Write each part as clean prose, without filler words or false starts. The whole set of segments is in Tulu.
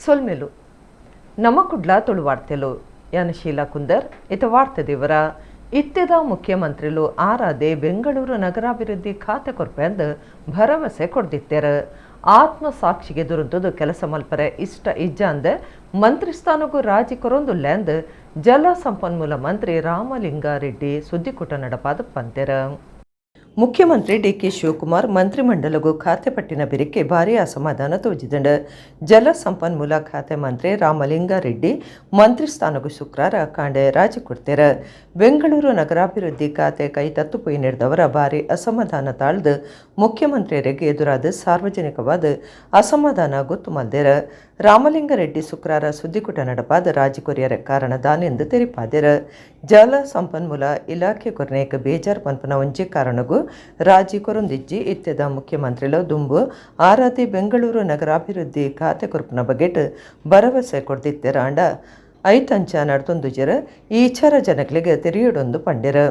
ಸೊಲ್ಮೆಲು. ನಮ್ಮ ಕುಡ್ಲ ತುಳುವಾರ್ತೆಲು. ಯಾನ ಶೀಲಾ ಕುಂದರ್. ಇತ ವಾರ್ತೆ ದೇವರ. ಇತ್ತೆದ ಮುಖ್ಯಮಂತ್ರಿಲು ಆರಾಧೆ ಬೆಂಗಳೂರು ನಗರಾಭಿವೃದ್ಧಿ ಖಾತೆ ಕೊರ್ಪೆಂದು ಭರವಸೆ ಕೊಡ್ದಿತ್ತೇರು. ಆತ್ಮ ಸಾಕ್ಷಿಗೆ ದುರಂತದ್ದು ಕೆಲಸ ಮಲ್ಪರೆ ಇಷ್ಟ ಇಜ್ಜಾಂದೆ ಮಂತ್ರಿ ಸ್ಥಾನಕ್ಕೂ ರಾಜಿ ಕೊರೊಂದುಲ್ಲೆಂದು ಜಲ ಸಂಪನ್ಮೂಲ ಮಂತ್ರಿ ರಾಮಲಿಂಗಾರೆಡ್ಡಿ ಸುದ್ದಿಕೂಟ ನಡಪಾದ ಪಂತೆರು. ಮುಖ್ಯಮಂತ್ರಿ ಡಿಕೆ ಶಿವಕುಮಾರ್ ಮಂತ್ರಿಮಂಡಲಗೂ ಖಾತೆ ಪಟ್ಟಿನ ಬೆರಿಕೆ ಭಾರಿ ಅಸಮಾಧಾನ ತೋಜಿದಂಡು. ಜಲ ಸಂಪನ್ಮೂಲ ಖಾತೆ ಮಂತ್ರಿ ರಾಮಲಿಂಗಾರೆಡ್ಡಿ ಮಂತ್ರಿ ಸ್ಥಾನಕ್ಕೂ ಶುಕ್ರವಾರ ಕಾಂಡೆ ರಾಜಿ ಕೊಡ್ತಾರೆ. ಬೆಂಗಳೂರು ನಗರಾಭಿವೃದ್ಧಿ ಖಾತೆ ಕೈ ತತ್ತು ಪೋಯಿ ನೀಡಿದವರ ಭಾರಿ ಅಸಮಾಧಾನ ತಾಳ್ದು ಮುಖ್ಯಮಂತ್ರಿಯರಿಗೆ ಎದುರಾದ ಸಾರ್ವಜನಿಕವಾದ ಅಸಮಾಧಾನ ಗೊತ್ತು ಮಲ್ದೇರ. ರಾಮಲಿಂಗಾರೆಡ್ಡಿ ಶುಕ್ರವಾರ ಸುದ್ದಿಕೂಟ ನಡಪಾದ ರಾಜಿ ಕೊರಿಯರ ಕಾರಣ ದಾನೆಂದು ತೆರಿಪಾದೆರ. ಜಲ ಸಂಪನ್ಮೂಲ ಇಲಾಖೆ ಕೊರನೇಕ ಬೇಜಾರ್ ಪನ್ಪನ ಒಂಜಿ ಕಾರಣಗೂ ರಾಜಿ ಕೊರೊಂದಿಜ್ಜಿ. ಇತ್ತೆದ ಮುಖ್ಯಮಂತ್ರಿಲು ದುಂಬು ಆರಾಧಿ ಬೆಂಗಳೂರು ನಗರಾಭಿವೃದ್ಧಿ ಖಾತೆ ಕೊರ್ಪುನ ಬಗೆಟ್ ಭರವಸೆ ಕೊಡ್ದಿತ್ತೆರ. ಆಂಡ ಐತಂಚ ನಡ್ತೊಂದುಜೆರ್. ಈ ವಿಚಾರ ಜನಗಳಿಗೆ ತೆರಿಯೊಡೊಂದು ಪಂಡೆರ್.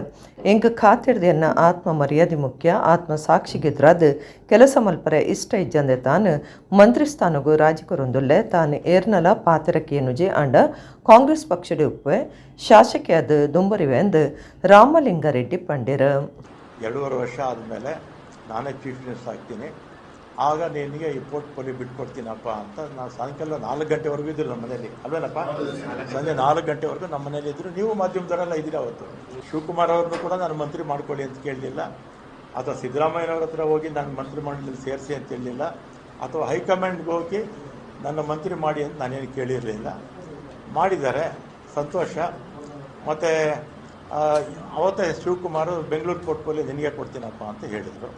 ಎಂಕ್ ಖಾತೆಡ್ದು ಎನ್ನ ಆತ್ಮ ಮರ್ಯಾದೆ ಮುಖ್ಯ. ಆತ್ಮ ಸಾಕ್ಷಿಗೆದ್ರಾದ್ ಕೆಲಸ ಮಲ್ಪರೆ ಇಷ್ಟ ಇಜ್ಜಂದೆ ತಾನು ಮಂತ್ರಿ ಸ್ಥಾನಗೂ ರಾಜಿ ಕೊರೊಂದುಲ್ಲೆ. ತಾನು ಏರ್ನಲ ಪಾತೆರಕ್ಕೇನುಜಿ. ಆಂಡ ಕಾಂಗ್ರೆಸ್ ಪಕ್ಷದ ಉಪ್ಪೆ ಶಾಸಕಿಯಾದ ದುಂಬರಿವೆ ಎಂದು ರಾಮಲಿಂಗಾರೆಡ್ಡಿ ಪಂಡೆರ್. 2.5 ವರ್ಷ ಆದಮೇಲೆ ನಾನೇ ಚೀಫ್ ಮಿನಿಸ್ಟರ್ ಆಗ್ತೀನಿ, ಆಗ ನಿನಗೆ ಈ ಪೋರ್ಟ್ಫೋಲಿಯೋ ಬಿಟ್ಕೊಡ್ತೀನಪ್ಪ ಅಂತ. ನಾನು ಸಾಯಂಕಾಲ 4 ಗಂಟೆವರೆಗೂ ಇದ್ದರು ನಮ್ಮ ಮನೇಲಿ, ಅಲ್ವೇನಪ್ಪ? ಸಂಜೆ 4 ಗಂಟೆವರೆಗೂ ನಮ್ಮ ಮನೇಲಿ ಇದ್ದರು. ನೀವು ಮಾಧ್ಯಮದವರೆಲ್ಲ ಇದ್ದೀರಿ ಅವತ್ತು. ಶಿವಕುಮಾರ್ ಅವ್ರನ್ನೂ ಕೂಡ ನಾನು ಮಂತ್ರಿ ಮಾಡ್ಕೊಳ್ಳಿ ಅಂತ ಕೇಳಲಿಲ್ಲ, ಅಥವಾ ಸಿದ್ದರಾಮಯ್ಯನವ್ರ ಹತ್ರ ಹೋಗಿ ನಾನು ಮಂತ್ರಿ ಮಂಡಲದಲ್ಲಿ ಸೇರಿಸಿ ಅಂತ ಹೇಳಲಿಲ್ಲ, ಅಥವಾ ಹೈಕಮಾಂಡ್ಗೆ ಹೋಗಿ ನನ್ನ ಮಂತ್ರಿ ಮಾಡಿ ಅಂತ ನಾನೇನು ಕೇಳಿರಲಿಲ್ಲ. ಮಾಡಿದ್ದಾರೆ, ಸಂತೋಷ. ಮತ್ತು ಅವತ್ತೇ ಶಿವಕುಮಾರ್ "ಬೆಂಗಳೂರು ಪೋರ್ಟ್ಫೋಲಿಯೋ ನಿನಗೆ ಕೊಡ್ತೀನಪ್ಪ" ಅಂತ ಹೇಳಿದರು.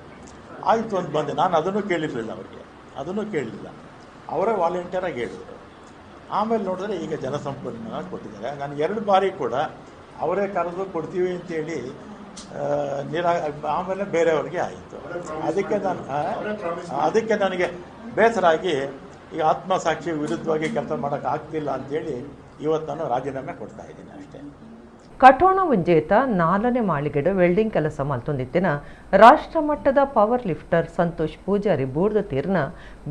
ಆಯಿತು ಅಂತ ಬಂದೆ ನಾನು. ಅದನ್ನು ಕೇಳಿರಲಿಲ್ಲ ಅವರಿಗೆ, ಅದನ್ನು ಕೇಳಲಿಲ್ಲ. ಅವರೇ ವಾಲಂಟಿಯರಾಗಿ ಹೇಳಿದರು. ಆಮೇಲೆ ನೋಡಿದ್ರೆ ಈಗ ಜನಸಂಪನ್ಮೂಲ ಕೊಟ್ಟಿದ್ದಾರೆ. ನಾನು ಎರಡು ಬಾರಿ ಕೂಡ ಅವರೇ ಕರೆದು ಕೊಡ್ತೀವಿ ಅಂತೇಳಿ ನಿರಾ ಆಮೇಲೆ ಬೇರೆಯವ್ರಿಗೆ ಆಯಿತು. ಅದಕ್ಕೆ ನನಗೆ ಬೇಸರ ಆಗಿ ಈಗ ಆತ್ಮಸಾಕ್ಷಿ ವಿರುದ್ಧವಾಗಿ ಕೆಲಸ ಮಾಡೋಕ್ಕೆ ಆಗ್ತಿಲ್ಲ ಅಂತೇಳಿ ಇವತ್ತು ನಾನು ರಾಜೀನಾಮೆ ಕೊಡ್ತಾ ಇದ್ದೀನಿ ಅಷ್ಟೇ. ಕಟೋಣ ಒಂಜೇತ ನಾಲ್ನೇ ಮಾಳಿಗೆಡು ವೆಲ್ಡಿಂಗ್ ಕೆಲಸ ಮಲ್ತೊಂದಿತ್ತಿನ ರಾಷ್ಟ್ರಮಟ್ಟದ ಪವರ್ ಲಿಫ್ಟರ್ ಸಂತೋಷ್ ಪೂಜಾರಿ ಬೂರ್ದ ತೀರ್ನ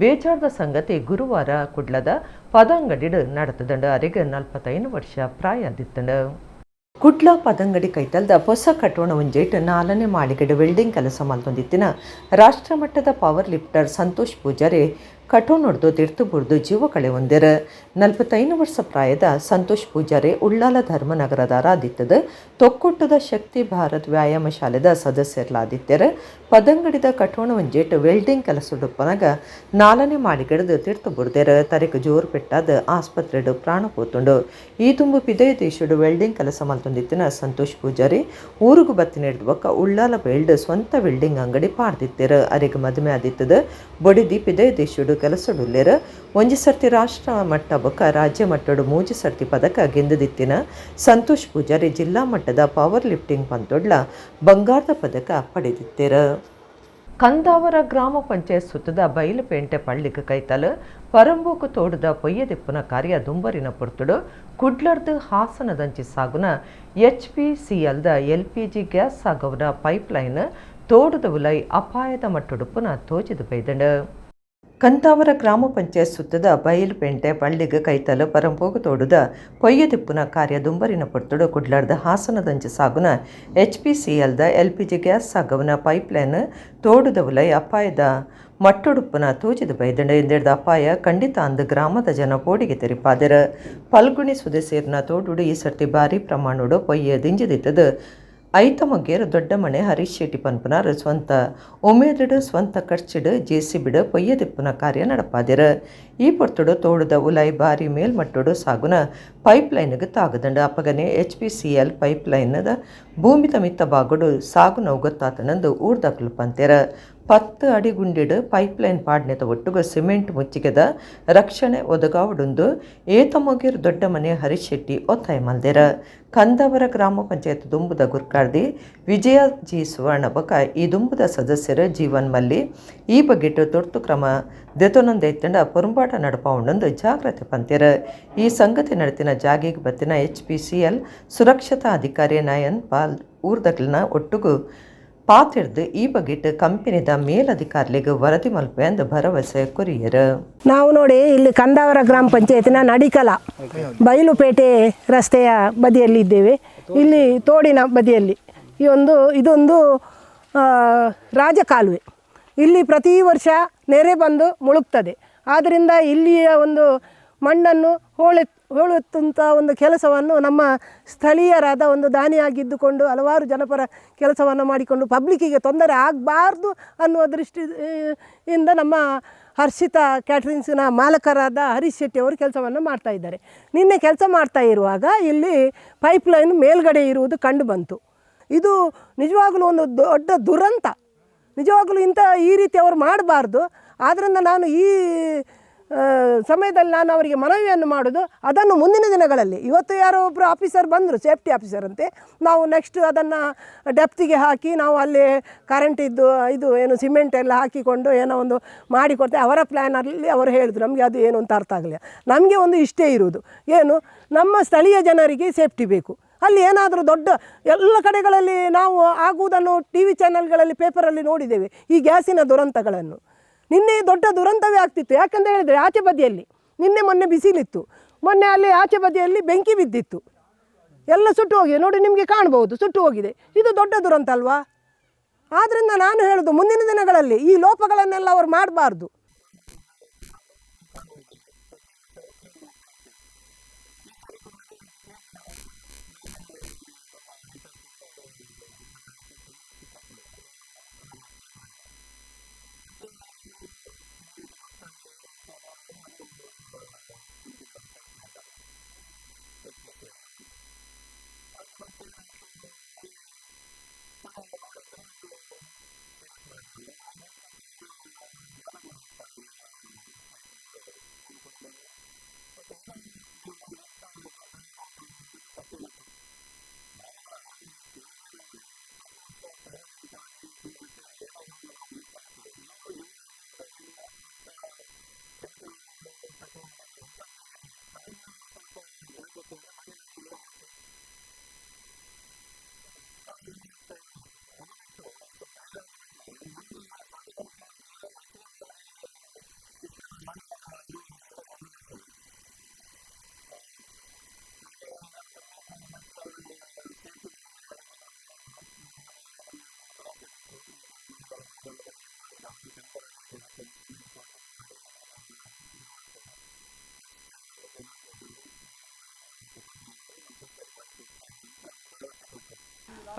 ಬೇಜಾರ್ದ ಸಂಗತಿ ಗುರುವಾರ ಕುಡ್ಲದ ಪದಂಗಡಿಡು നടത്തದಂಡು. ಅರೆಗೆ 45 ವರ್ಷ ಪ್ರಾಯ ದಿತ್ತಂಡು. ಕುಡ್ಲ ಪದಂಗಡಿ ಕೈತಲ್ದ ಹೊಸ ಕಟ್ಟೋಣ ಒಂಜೇಟ್ ನಾಲ್ನೇ ಮಾಳಿಗೆಡು ವೆಲ್ಡಿಂಗ್ ಕೆಲಸ ಮಲ್ತೊಂದಿತ್ತಿನ ರಾಷ್ಟ್ರಮಟ್ಟದ ಪವರ್ ಲಿಫ್ಟರ್ ಸಂತೋಷ್ ಪೂಜಾರಿ ಕಟೋನೊಡ್ದು ತಿರ್ತು ಬುರ್ದು ಜೀವ ಕಳೆ ಒಂದೆರ. 45 ವರ್ಷ ಪ್ರಾಯದ ಸಂತೋಷ್ ಪೂಜಾರಿ ಉಳ್ಳಾಲ ಧರ್ಮನಗರದಾರಾದಿತ್ತದ. ತೊಕ್ಕೊಟ್ಟದ ಶಕ್ತಿ ಭಾರತ್ ವ್ಯಾಯಾಮ ಶಾಲೆದ ಸದಸ್ಯರ್ಲಾದಿತ್ತೆರ್. ಪದಂಗಡಿದ ಕಠೋಣ ಒಂಜೇಟ್ ವೆಲ್ಡಿಂಗ್ ಕೆಲಸಡುಪ್ಪನಾಗ ನಾಲ್ನೇ ಮಾಳಿಗೆಡ್ದು ತಿರ್ತು ಬುರ್ದೆರ್. ತರೆಕ್ ಜೋರು ಪೆಟ್ಟಾದ ಆಸ್ಪತ್ರೆಡ್ ಪ್ರಾಣ ಪೋತುಂಡು. ಈ ತುಂಬು ಪಿದಯ ದೇಶಡು ವೆಲ್ಡಿಂಗ್ ಕೆಲಸ ಮಲ್ತೊಂದಿತ್ತಿನ ಸಂತೋಷ್ ಪೂಜಾರಿ ಊರುಗು ಬತ್ತಿ ನೆಡ್ದು ಬೊಕ್ಕ ಉಳ್ಳಾಲ ವೆಲ್ಡ್ ಸ್ವಂತ ವೆಲ್ಡಿಂಗ್ ಅಂಗಡಿ ಪಾಡ್ದಿತ್ತೆರ್. ಅರೆಗ್ ಮದುವೆ ಆದಿತ್ತದ. ಬೊಡಿದಿ ಪಿದಯ ದೇಶಡು ಕೆಲಸಡುಲ್ಲೆರ್. ಒಂಜಿ ಸರ್ತಿ ರಾಷ್ಟ್ರ ಮಟ್ಟ ಬೊಕ್ಕ ರಾಜ್ಯ ಮಟ್ಟಡು ಮೂಜಿ ಸರ್ತಿ ಪದಕ ಗೆಂದುದಿತ್ತಿನ ಸಂತೋಷ್ ಪೂಜಾರಿ ಜಿಲ್ಲಾ ಮಟ್ಟದ ಪವರ್ ಲಿಫ್ಟಿಂಗ್ ಪಂತೊಡ್ಲ ಬಂಗಾರದ ಪದಕ ಪಡೆದಿತ್ತೆರ್. ಕಂದಾವರ ಗ್ರಾಮ ಪಂಚಾಯತ್ ಸುತ್ತದ ಬೈಲುಪೇಂಟೆ ಪಳ್ಳಿಗೆ ಕೈತಲ್ ಪರಂಬೂಕು ತೋಡದ ಪೊಯ್ಯದೆಪ್ಪುನ ಕಾರ್ಯ ದುಂಬರಿನ ಪೊರ್ತುಡು ಕುಡ್ಲರ್ದು ಹಾಸನದಂಚಿ ಸಾಗುನ ಎಚ್ಪಿಸಿಎಲ್ದ ಎಲ್ಪಿಜಿ ಗ್ಯಾಸ್ ಸಾಗವನ ಪೈಪ್ ಲೈನ್ ತೋಡದ ಉಲೈ ಅಪಾಯದ ಮಟ್ಟುಡುಪುನ ತೋಜಿದು ಬೈದಂಡು. ಕಂತಾವರ ಗ್ರಾಮ ಪಂಚಾಯತ್ ಸುತ್ತದ ಬೈಲ್ಪೇಂಟೆ ಪಳ್ಳಿಗೆ ಕೈತಲ್ ಪರಂಪೋಗು ತೋಡುದ ಪೊಯ್ಯದಿಪ್ಪುನ ಕಾರ್ಯ ದುಂಬರಿನ ಪೊರ್ತುಡು ಕುಡ್ಲಾರ್ದ ಹಾಸನದಂಚಿ ಸಾಗುನ ಎಚ್ಪಿಸಿಎಲ್ದ ಎಲ್ಪಿಜಿ ಗ್ಯಾಸ್ ಸಾಗವನ ಪೈಪ್ ಲೈನ್ ತೋಡುದ ಉಲೈ ಅಪಾಯದ ಮಟ್ಟುಡುಪ್ಪುನ ತೋಜಿದು ಬೈದಂಡ. ಇಂದೆಡ್ದ ಅಪಾಯ ಖಂಡಿತ ಅಂದು ಗ್ರಾಮದ ಜನ ಪೋಡಿಗೆ ತೆರಿಪಾದೆರ್. ಪಲ್ಗುಣಿ ಸುದೆ ಸೇರಿನ ತೋಡುಡು ಈ ಸರ್ತಿ ಭಾರಿ ಪ್ರಮಾಣಡು ಪೊಯ್ಯ ದಿಂಜಿದಿತ್ತದು. ಐತ ಮಗ್ಗೇರ್ ದೊಡ್ಡಮಣೆ ಹರೀಶ್ ಶೆಟ್ಟಿ ಪನ್ಪುನಾರ್ ಸ್ವಂತ ಉಮೇದುಡು ಸ್ವಂತ ಖರ್ಚಿಡು ಜೆಸಿಬಿಡು ಪೊಯ್ಯದಿಪ್ಪುನ ಕಾರ್ಯ ನಡಪಾದೆರ್. ಈ ಪೊರ್ತುಡು ತೋಡುದ ಉಲೈ ಬಾರಿ ಮೇಲ್ಮಟ್ಟುಡು ಸಾಗುನ ಪೈಪ್ ಲೈನ್ಗ್ ತಾಗದಂಡು. ಅಪಗನೆ ಎಚ್ಪಿಸಿಎಲ್ ಪೈಪ್ ಲೈನ್ದ ಭೂಮಿದ ಮಿತ್ತ ಬಾಗುಡು ಸಾಗುನವು ಗೊತ್ತಾತನಂದು ಊರ್ದಕ್ಲು ಪಂತೆರ್. 10 ಅಡಿ ಗುಂಡಿಡು ಪೈಪ್ ಲೈನ್ ಪಾಡ್ನೆತ ಒಟ್ಟುಗು ಸಿಮೆಂಟ್ ಮುಚ್ಚಿಗೆದ ರಕ್ಷಣೆ ಒದಗಾವಡುಂದು ಏತಮೊಗೇರ್ ದೊಡ್ಡಮನೆ ಹರೀಶ್ ಶೆಟ್ಟಿ ಒತ್ತಾಯ ಮಲ್ದೆರ್. ಕಂದವರ ಗ್ರಾಮ ಪಂಚಾಯತ್ ದುಂಬುದ ಗುರ್ಕಾರ್ದಿ ವಿಜಯ ಜಿ ಸುವರ್ಣ ಬೊಕ ಈ ದುಂಬುದ ಸದಸ್ಯರು ಜೀವನ್ ಮಲ್ಲಿ ಈ ಬಗ್ಗೆಟ್ ತುರ್ತು ಕ್ರಮ ದೆತೊನಂದೈತಂಡ ಪೊರುಂಬಾಟ ನಡಪಾವುಂಡಂದು ಜಾಗ್ರತೆ ಪಂತೆರ್. ಈ ಸಂಗತಿ ನಡತಿನ ಜಾಗೆಗೆ ಬತ್ತಿನ ಎಚ್ಪಿಸಿಎಲ್ ಸುರಕ್ಷತಾ ಅಧಿಕಾರಿ ನಯನ್ ಪಾಲ್ ಊರ್ದಕ್ಲಿನ ಒಟ್ಟುಗು ಪಾತೆರ್ದು ಈ ಬಗೆಟ್ ಕಂಪನಿದ ಮೇಲಧಿಕಾರಿಗಳಿಗೆ ವರದಿ ಮಲ್ಪೆಂದು ಭರವಸೆ ಕೊರಿಯರು. ನಾವು ನೋಡಿ ಇಲ್ಲಿ ಕಂದಾವರ ಗ್ರಾಮ ಪಂಚಾಯತಿನ ನಡಿಕಲ ಬೈಲುಪೇಟೆ ರಸ್ತೆಯ ಬದಿಯಲ್ಲಿ ಇದ್ದೇವೆ. ಇಲ್ಲಿ ತೋಡಿನ ಬದಿಯಲ್ಲಿ ಈ ಒಂದು ಇದೊಂದು ರಾಜಕಾಲುವೆ. ಇಲ್ಲಿ ಪ್ರತಿ ವರ್ಷ ನೆರೆ ಬಂದು ಮುಳುಗ್ತದೆ. ಆದ್ದರಿಂದ ಇಲ್ಲಿಯ ಒಂದು ಮಣ್ಣನ್ನು ಹೋಳೆತ್ತಂಥ ಒಂದು ಕೆಲಸವನ್ನು ನಮ್ಮ ಸ್ಥಳೀಯರಾದ ಒಂದು ದಾನಿಯಾಗಿದ್ದುಕೊಂಡು ಹಲವಾರು ಜನಪರ ಕೆಲಸವನ್ನು ಮಾಡಿಕೊಂಡು ಪಬ್ಲಿಕ್ಕಿಗೆ ತೊಂದರೆ ಆಗಬಾರ್ದು ಅನ್ನುವ ದೃಷ್ಟಿಯಿಂದ ನಮ್ಮ ಹರ್ಷಿತಾ ಕ್ಯಾಟ್ರಿಂಗ್ಸಿನ ಮಾಲಕರಾದ ಹರೀಶ್ ಶೆಟ್ಟಿ ಅವರು ಕೆಲಸವನ್ನು ಮಾಡ್ತಾಯಿದ್ದಾರೆ. ನಿನ್ನೆ ಕೆಲಸ ಮಾಡ್ತಾ ಇರುವಾಗ ಇಲ್ಲಿ ಪೈಪ್ಲೈನ್ ಮೇಲ್ಗಡೆ ಇರುವುದು ಕಂಡು ಬಂತು. ಇದು ನಿಜವಾಗಲೂ ಒಂದು ದೊಡ್ಡ ದುರಂತ. ನಿಜವಾಗಲೂ ಇಂಥ ಈ ರೀತಿ ಅವರು ಮಾಡಬಾರ್ದು. ಆದ್ದರಿಂದ ನಾನು ಈ ಸಮಯದಲ್ಲಿ ನಾನು ಅವರಿಗೆ ಮನವಿಯನ್ನು ಮಾಡೋದು, ಅದನ್ನು ಮುಂದಿನ ದಿನಗಳಲ್ಲಿ, ಇವತ್ತು ಯಾರೋ ಒಬ್ಬರು ಆಫೀಸರ್ ಬಂದರು, ಸೇಫ್ಟಿ ಆಫೀಸರ್ ಅಂತೆ, ನಾವು ನೆಕ್ಸ್ಟ್ ಅದನ್ನು ಡೆಪ್ತಿಗೆ ಹಾಕಿ ನಾವು ಅಲ್ಲಿ ಕರೆಂಟ್ ಇದ್ದು ಇದು ಏನು ಸಿಮೆಂಟ್ ಎಲ್ಲ ಹಾಕಿಕೊಂಡು ಏನೋ ಒಂದು ಮಾಡಿಕೊಡ್ತೇವೆ ಅವರ ಪ್ಲ್ಯಾನಲ್ಲಿ ಅವರು ಹೇಳಿದ್ರು. ನಮಗೆ ಅದು ಏನು ಅಂತ ಅರ್ಥ ಆಗಲಿಲ್ಲ. ನಮಗೆ ಒಂದು ಇಷ್ಟೇ ಇರುವುದು ಏನು, ನಮ್ಮ ಸ್ಥಳೀಯ ಜನರಿಗೆ ಸೇಫ್ಟಿ ಬೇಕು. ಅಲ್ಲಿ ಏನಾದರೂ ದೊಡ್ಡ ಎಲ್ಲ ಕಡೆಗಳಲ್ಲಿ ನಾವು ಆಗುವುದನ್ನು ಟಿ ವಿ ಚಾನಲ್ಗಳಲ್ಲಿ ಪೇಪರಲ್ಲಿ ನೋಡಿದ್ದೇವೆ ಈ ಗ್ಯಾಸಿನ ದುರಂತಗಳನ್ನು. ನಿನ್ನೆ ದೊಡ್ಡ ದುರಂತವೇ ಆಗ್ತಿತ್ತು. ಯಾಕಂತ ಹೇಳಿದರೆ ಆಚೆ ಬದಿಯಲ್ಲಿ ನಿನ್ನೆ ಮೊನ್ನೆ ಬಿಸಿಲಿತ್ತು, ಮೊನ್ನೆ ಅಲ್ಲಿ ಆಚೆ ಬದಿಯಲ್ಲಿ ಬೆಂಕಿ ಬಿದ್ದಿತ್ತು, ಎಲ್ಲ ಸುಟ್ಟು ಹೋಗಿದೆ. ನೋಡಿ ನಿಮಗೆ ಕಾಣ್ಬೋದು, ಸುಟ್ಟು ಹೋಗಿದೆ. ಇದು ದೊಡ್ಡ ದುರಂತ ಅಲ್ವಾ? ಆದ್ದರಿಂದ ನಾನು ಹೇಳೋದು, ಮುಂದಿನ ದಿನಗಳಲ್ಲಿ ಈ ಲೋಪಗಳನ್ನೆಲ್ಲ ಅವರು ಮಾಡಬಾರ್ದು.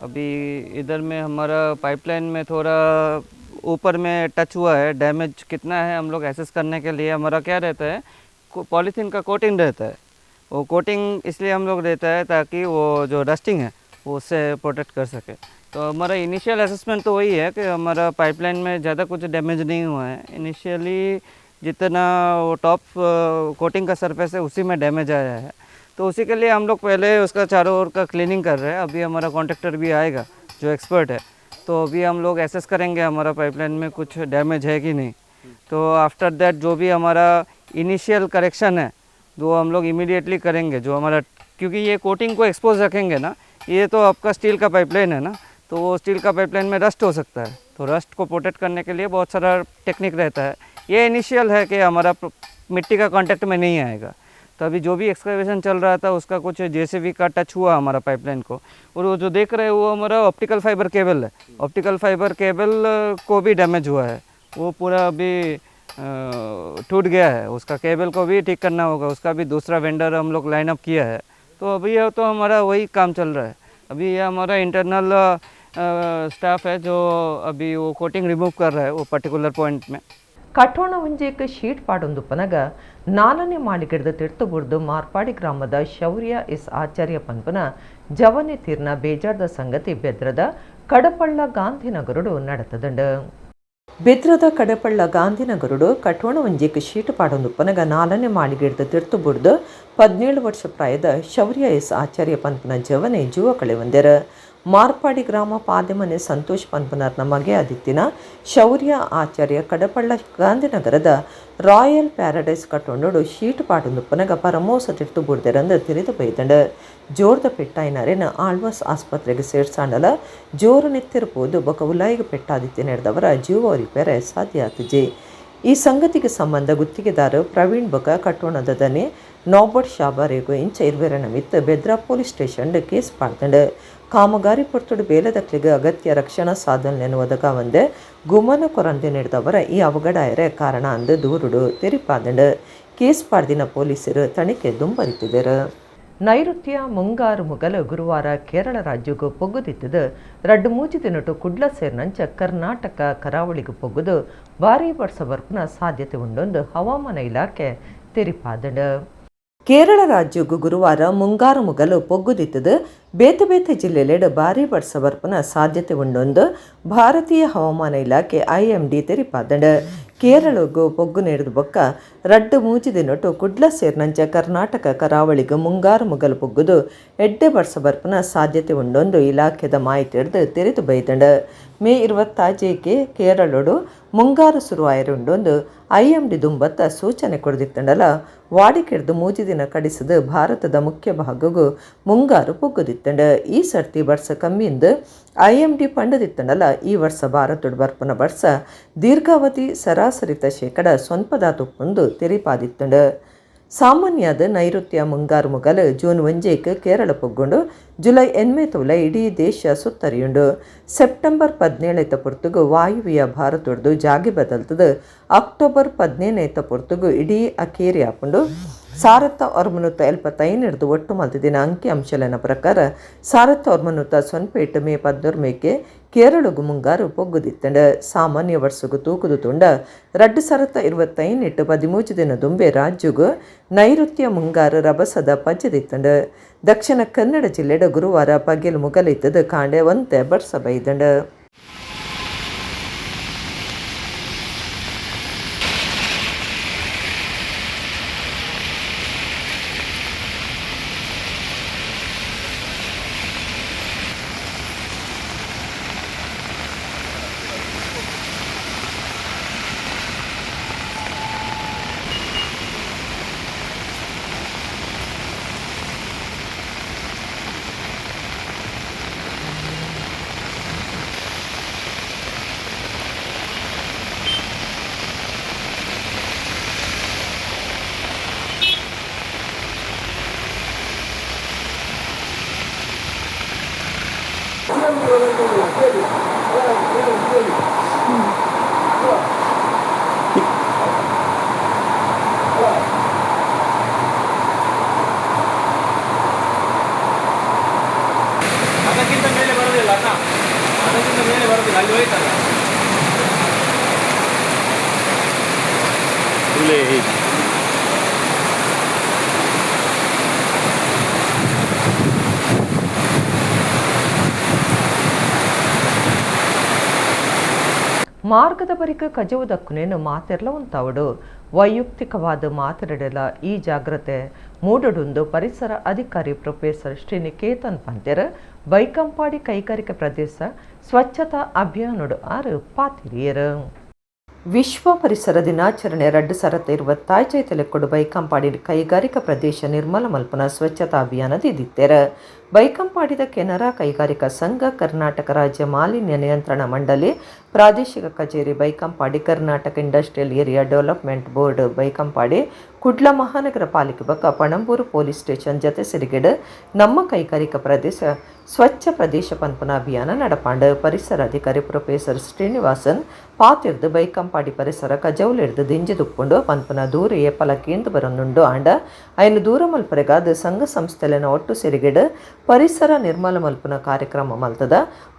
अभी इधर में हमारा पाइपलाइन में थोड़ा ऊपर में टच हुआ है, डैमेज कितना है हम लोग एसेस करने के लिए हमारा क्या रहता है, पॉलीथीन का कोटिंग रहता है। वो कोटिंग इसलिए हम लोग देता है ताकि वो जो रस्टिंग है वो उससे प्रोटेक्ट कर सके। तो हमारा इनिशियल असेसमेंट तो वही है कि हमारा पाइपलाइन में ज़्यादा कुछ डैमेज नहीं हुआ है। इनिशियली जितना वो टॉप कोटिंग का सरफेस है उसी में डैमेज आया है, तो उसी के लिए हम लोग पहले उसका चारों ओर का क्लीनिंग कर रहे हैं। अभी हमारा कॉन्ट्रैक्टर भी आएगा जो एक्सपर्ट है, तो अभी हम लोग एसेस करेंगे हमारा पाइपलाइन में कुछ डैमेज है कि नहीं। तो आफ्टर that जो भी हमारा इनिशियल करेक्शन है वो हम लोग इमीडिएटली करेंगे। जो हमारा, क्योंकि ये कोटिंग को एक्सपोज रखेंगे ना, ये तो आपका स्टील का पाइपलाइन है ना, तो वो स्टील का पाइपलाइन में रस्ट हो सकता है, तो रस्ट को प्रोटेक्ट करने के लिए बहुत सारा टेक्निक रहता है। ये इनिशियल है कि हमारा मिट्टी का कॉन्टैक्ट में नहीं आएगा। तो अभी जो भी एक्सकवेशन चल रहा था उसका कुछ जेसीबी का टच हुआ हमारा पाइपलाइन को, और वो जो देख रहे हैं वो हमारा optical fibre cable है। Optical fibre cable को भी डैमेज हुआ है, वो पूरा अभी टूट गया है, उसका केबल को भी ठीक करना होगा, उसका भी दूसरा वेंडर हम लोग लाइन अप किया है। तो अभी यह तो हमारा वही काम चल रहा है। अभी यह हमारा इंटरनल स्टाफ है जो अभी वो कोटिंग रिमूव कर रहा है वो पर्टिकुलर पॉइंट में। ಕಠೋಣ ಒಂಜೇಕ ಶೀಟ್ ಪಾಡೊಂದುಪ್ಪನಗ ನಾಲ್ನೇ ಮಾಳಿಗೆಡ್ದ ತಿರ್ತುಬುರ್ದು ಮಾರ್ಪಾಡಿ ಗ್ರಾಮದ ಶೌರ್ಯ ಎಸ್ ಆಚಾರ್ಯ ಪನ್ಪನ ಜವನೆ ತೀರ್ನ ಬೇಜಾರ್ದ ಸಂಗತಿ ಬೆದ್ರದ ಕಡಪಳ್ಳ ಗಾಂಧಿನಗರುಡು ನಡತದಂಡು. ಬೆದ್ರದ ಕಡಪಳ್ಳ ಗಾಂಧಿನಗರುಡು ಕಠೋಣ ಒಂಜೇಕ ಶೀಟ್ ಪಾಡೊಂದುಪ್ಪನಗ ನಾಲ್ನೇ ಮಾಳಿಗೆಡ್ದ ತಿರ್ತುಬುರ್ದು 17 ವರ್ಷ ಪ್ರಾಯದ ಶೌರ್ಯ ಎಸ್ ಆಚಾರ್ಯ ಪನ್ಪನ ಜವನೆ ಜೀವ ಕಳೆವಂದೆರ. ಮಾರ್ಪಾಡಿ ಗ್ರಾಮ ಪಾದೆಮನೆ ಸಂತೋಷ್ ಪನ್ಪುನರ್ನ ಮಗೆ ಆದಿತ್ತಿನ ಶೌರ್ಯ ಆಚಾರ್ಯ ಕಡಪಳ್ಳ ಗಾಂಧಿನಗರದ ರಾಯಲ್ ಪ್ಯಾರಡೈಸ್ ಕಟ್ಟೊಂಡೋಡು ಶೀಟ್ ಪಾಟೊಂದುಪ್ಪನಗ ಪರಮೋಸ ತಿರ್ತು ಬುಡ್ದೆರಂದು ತಿರಿದು ಬೈದಂಡು. ಜೋರ್ದ ಪೆಟ್ಟಾಯಿನರೇನ ಆಳ್ವಾಸ್ ಆಸ್ಪತ್ರೆಗೆ ಸೇರ್ಸಾಂಡಲ ಜೋರು ನೆತ್ತಿರ್ಪೋದು ಬೊಕ ಉಲಾಯಿಗೆ ಪೆಟ್ಟಾದಿತ್ತಿ ನಡೆದವರ ಜೀವ ರಿಪೇರೆ ಸಾಧ್ಯ ಆತಜಿ. ಈ ಸಂಗತಿಗೆ ಸಂಬಂಧ ಗುತ್ತಿಗೆದಾರ ಪ್ರವೀಣ್ ಬೊಕ ಕಟ್ಟೋಣದ ದನಿ ನಾಬರ್ಟ್ ಶಾಬಾರೇಗು ಇಂಚ ಇರ್ವೆರನ ಮಿತ್ತ ಬೆದ್ರಾ ಪೊಲೀಸ್ ಸ್ಟೇಷನ್ ಕೇಸ್ ಪಾಡ್ದಂಡು. ಕಾಮಗಾರಿ ಪೊರ್ತುಡು ಬೇಲೆದಕ್ಲಿಗೆ ಅಗತ್ಯ ರಕ್ಷಣಾ ಸಾಧನೆಯನ್ನು ಒದಗಾವಂದೆ ಗುಮನ ಕೊರಂದೆ ನೀಡಿದವರ ಈ ಅವಘಡ ಕಾರಣ ಅಂದು ದೂರುಡು ತೆರಿಪಾದಂಡು. ಕೇಸ್ ಪಾಡ್ದಿನ ಪೊಲೀಸರು ತನಿಖೆ ದುಂಬರಿತಿದ್ದರು. ನೈಋತ್ಯ ಮುಂಗಾರು ಮುಗಲು ಗುರುವಾರ ಕೇರಳ ರಾಜ್ಯಕ್ಕೂ ಪೊಗ್ಗುದಿತ್ತದು ರಡ್ಡು ಮೂಜಿ ದಿನಟು ಕುಡ್ಲ ಸೇರಿನಂಚ ಕರ್ನಾಟಕ ಕರಾವಳಿಗೂ ಪೊಗ್ಗುದು ಭಾರೀ ವರ್ಷ ಬರ್ಪುನ ಸಾಧ್ಯತೆ ಉಂಡೊಂದು ಹವಾಮಾನ ಇಲಾಖೆ ತೆರಿಪಾದಂಡು. ಕೇರಳ ರಾಜ್ಯಕ್ಕೂ ಗುರುವಾರ ಮುಂಗಾರು ಮುಗಲು ಪೊಗ್ಗುದಿತ್ತದು ಬೇತೆ ಬೇತೆ ಜಿಲ್ಲೆಲೆಡ್ ಭಾರೀ ವರ್ಷ ಬರ್ಪುನ ಸಾಧ್ಯತೆ ಉಂಡೊಂದು ಭಾರತೀಯ ಹವಾಮಾನ ಇಲಾಖೆ ಐಎಂಡಿ ತೆರಿಪಾದಂಡು. ಕೇರಳಗೂ ಪೊಗ್ಗು ನೀಡಿದ ಬೊಕ್ಕ ರಡ್ಡು ಮೂಜಿ ದಿನಟು ಕುಡ್ಲ ಸೇರಿನಂಚ ಕರ್ನಾಟಕ ಕರಾವಳಿಗೆ ಮುಂಗಾರು ಮುಗಲು ಪೊಗ್ಗುದು ಎಡ್ಡೆ ವರ್ಷ ಬರ್ಪುನ ಸಾಧ್ಯತೆ ಉಂಡೊಂದು ಇಲಾಖೆದ ಮಾಹಿತಿ ಹಿಡಿದು ತೆರೆದು ಬೈದಂಡು. ಮೇ 26ಕ್ಕೆ ಕೇರಳೋಡು ಮುಂಗಾರು ಶುರುವಾಯಿರುಂಡೊಂದು ಐಎಂಡಿ ದುಂಬತ್ತ ಸೂಚನೆ ಕೊಡ್ದಿತ್ತಂಡಲ ವಾಡಿಕೆಡ್ದು ಮೂಜಿ ದಿನ ಕಡಿಸದು ಭಾರತದ ಮುಖ್ಯ ಭಾಗಗೂ ಮುಂಗಾರು ಪೊಗ್ಗುದಿತ್ತಂಡ. ಈ ಸರ್ತಿ ವರ್ಷ ಕಮ್ಮಿಂದು ಐಎಂಡಿ ಪಂಡದಿತ್ತಂಡಲ ಈ ವರ್ಷ ಭಾರತದ ಬರ್ಪುನ ವರ್ಷ ದೀರ್ಘಾವಧಿ ಸರಾಸರಿತ 0.5% ತೆರಿಪಾದಿತ್ತಂಡ. ಸಾಮಾನ್ಯದ ನೈಋತ್ಯ ಮುಂಗಾರು ಮುಗಲು ಜೂನ್ 1ಕ್ಕೆ ಕೇರಳ ಪೊಗ್ಗುಂಡು ಜುಲೈ 8 ಇಡೀ ದೇಶ ಸುತ್ತರಿಯುಂಡು. ಸೆಪ್ಟೆಂಬರ್ 17 ಪೊರ್ತುಗು ವಾಯುವ್ಯ ಭಾರತೊಡ್ದು ಜಾಗೆ ಬದಲ್ತದು ಅಕ್ಟೋಬರ್ 15 ಪೊರ್ತುಗು ಇಡೀ ಅಕೇರಿ ಆಪುಂಡು. 1975 ಒಟ್ಟು ಮಲ್ತಿದಿನ ಅಂಕಿ ಅಂಶಲನ ಪ್ರಕಾರ 1908 ಮೇ 11ಕ್ಕೆ ಕೇರಳಗು ಮುಂಗಾರು ಪೊಗ್ಗುದಿತ್ತಂಡ. ಸಾಮಾನ್ಯ ವರ್ಷಗು ತೂಕುದು ತುಂಡ 2025 13 ದಿನ ದುಂಬೆ ರಾಜ್ಯಗು ನೈಋತ್ಯ ಮುಂಗಾರು ರಭಸದ ಪಜ್ಜದಿತ್ತಂಡ. ದಕ್ಷಿಣ ಕನ್ನಡ ಜಿಲ್ಲೆಡ ಗುರುವಾರ ಪಗೆಲ್ ಮುಗಲಿತ್ತದು ಕಾಂಡೆ ಒಂತೆ ಬರ್ಸ ಬೈದಂಡ. ಅದಕ್ಕಿಂತ ಮೇಲೆ ಬರೋದಿಲ್ಲ ಅಣ್ಣ, ಅದಕ್ಕಿಂತ ಮೇಲೆ ಬರೋದಿಲ್ಲ, ಅಲ್ಲಿ ಹೋಯ್ತಲ್ಲ. ಮಾರ್ಗದ ಬರಿಕ ಕಜವುದಕ್ಕುನೇನು ಮಾತೆರ್ಲ ಉಂತಾವಡು ವೈಯಕ್ತಿಕವಾದ ಮಾತೆರಡೆಲ ಈ ಜಾಗ್ರತೆ ಮೂಡಡುಂದು ಪರಿಸರ ಅಧಿಕಾರಿ ಪ್ರೊಫೆಸರ್ ಶ್ರೀನಿಕೇತನ್ ಪಂತೆರ್ ಬೈಕಂಪಾಡಿ ಕೈಗಾರಿಕಾ ಪ್ರದೇಶ ಸ್ವಚ್ಛತಾ ಅಭಿಯಾನಡು ಆರು ಪಾತಿರಿಯರು. ವಿಶ್ವ ಪರಿಸರ ದಿನಾಚರಣೆ 2025 ತೆಲೆಕೊಡು ಬೈಕಂಪಾಡಿ ಕೈಗಾರಿಕಾ ಪ್ರದೇಶ ನಿರ್ಮಲ ಮಲ್ಪನ ಸ್ವಚ್ಛತಾ ಅಭಿಯಾನ ದಿದಿತ್ತೆರ. ಬೈಕಂಪಾಡಿದ ಕೆನರಾ ಕೈಗಾರಿಕಾ ಸಂಘ, ಕರ್ನಾಟಕ ರಾಜ್ಯ ಮಾಲಿನ್ಯ ನಿಯಂತ್ರಣ ಮಂಡಳಿ ಪ್ರಾದೇಶಿಕ ಕಚೇರಿ Baikampady, Karnataka industrial area development board Baikampady, Kudla ಮಹಾನಗರ ಪಾಲಿಕೆ ಬಕ್ಕ ಪಣಂಬೂರು ಪೊಲೀಸ್ ಸ್ಟೇಷನ್ ಜತೆ ಸಿರಿಗೆಡ್ ನಮ್ಮ ಕೈಗಾರಿಕಾ ಪ್ರದೇಶ ಸ್ವಚ್ಛ ಪ್ರದೇಶ ಪನ್ಪುನ ಅಭಿಯಾನ ನಡಪಾಂಡ್. ಪರಿಸರ ಅಧಿಕಾರಿ ಪ್ರೊಫೆಸರ್ ಶ್ರೀನಿವಾಸನ್ ಪಾತಿರ್ದು ಬೈಕಂಪಾಡಿ ಪರಿಸರ ಕಜೌಲಿಡ್ದು ದಿಂಜಿದುಪ್ಪುಂಡು ಪನ್ಪುನ ದೂರ ಏಪಲ ಕೇಂದು ಬರೊಂದುಂಡು ಆಂಡ ಐನು ದೂರ ಮಲ್ಪರೆಗಾದ ಸಂಘ ಸಂಸ್ಥೆಲೆನ ಒಟ್ಟು ಸಿರಿಗೆಡ್ ಪರಿಸರ ನಿರ್ಮಲ ಮಲ್ಪುನ ಕಾರ್ಯಕ್ರಮ ಮಲ್ತದ.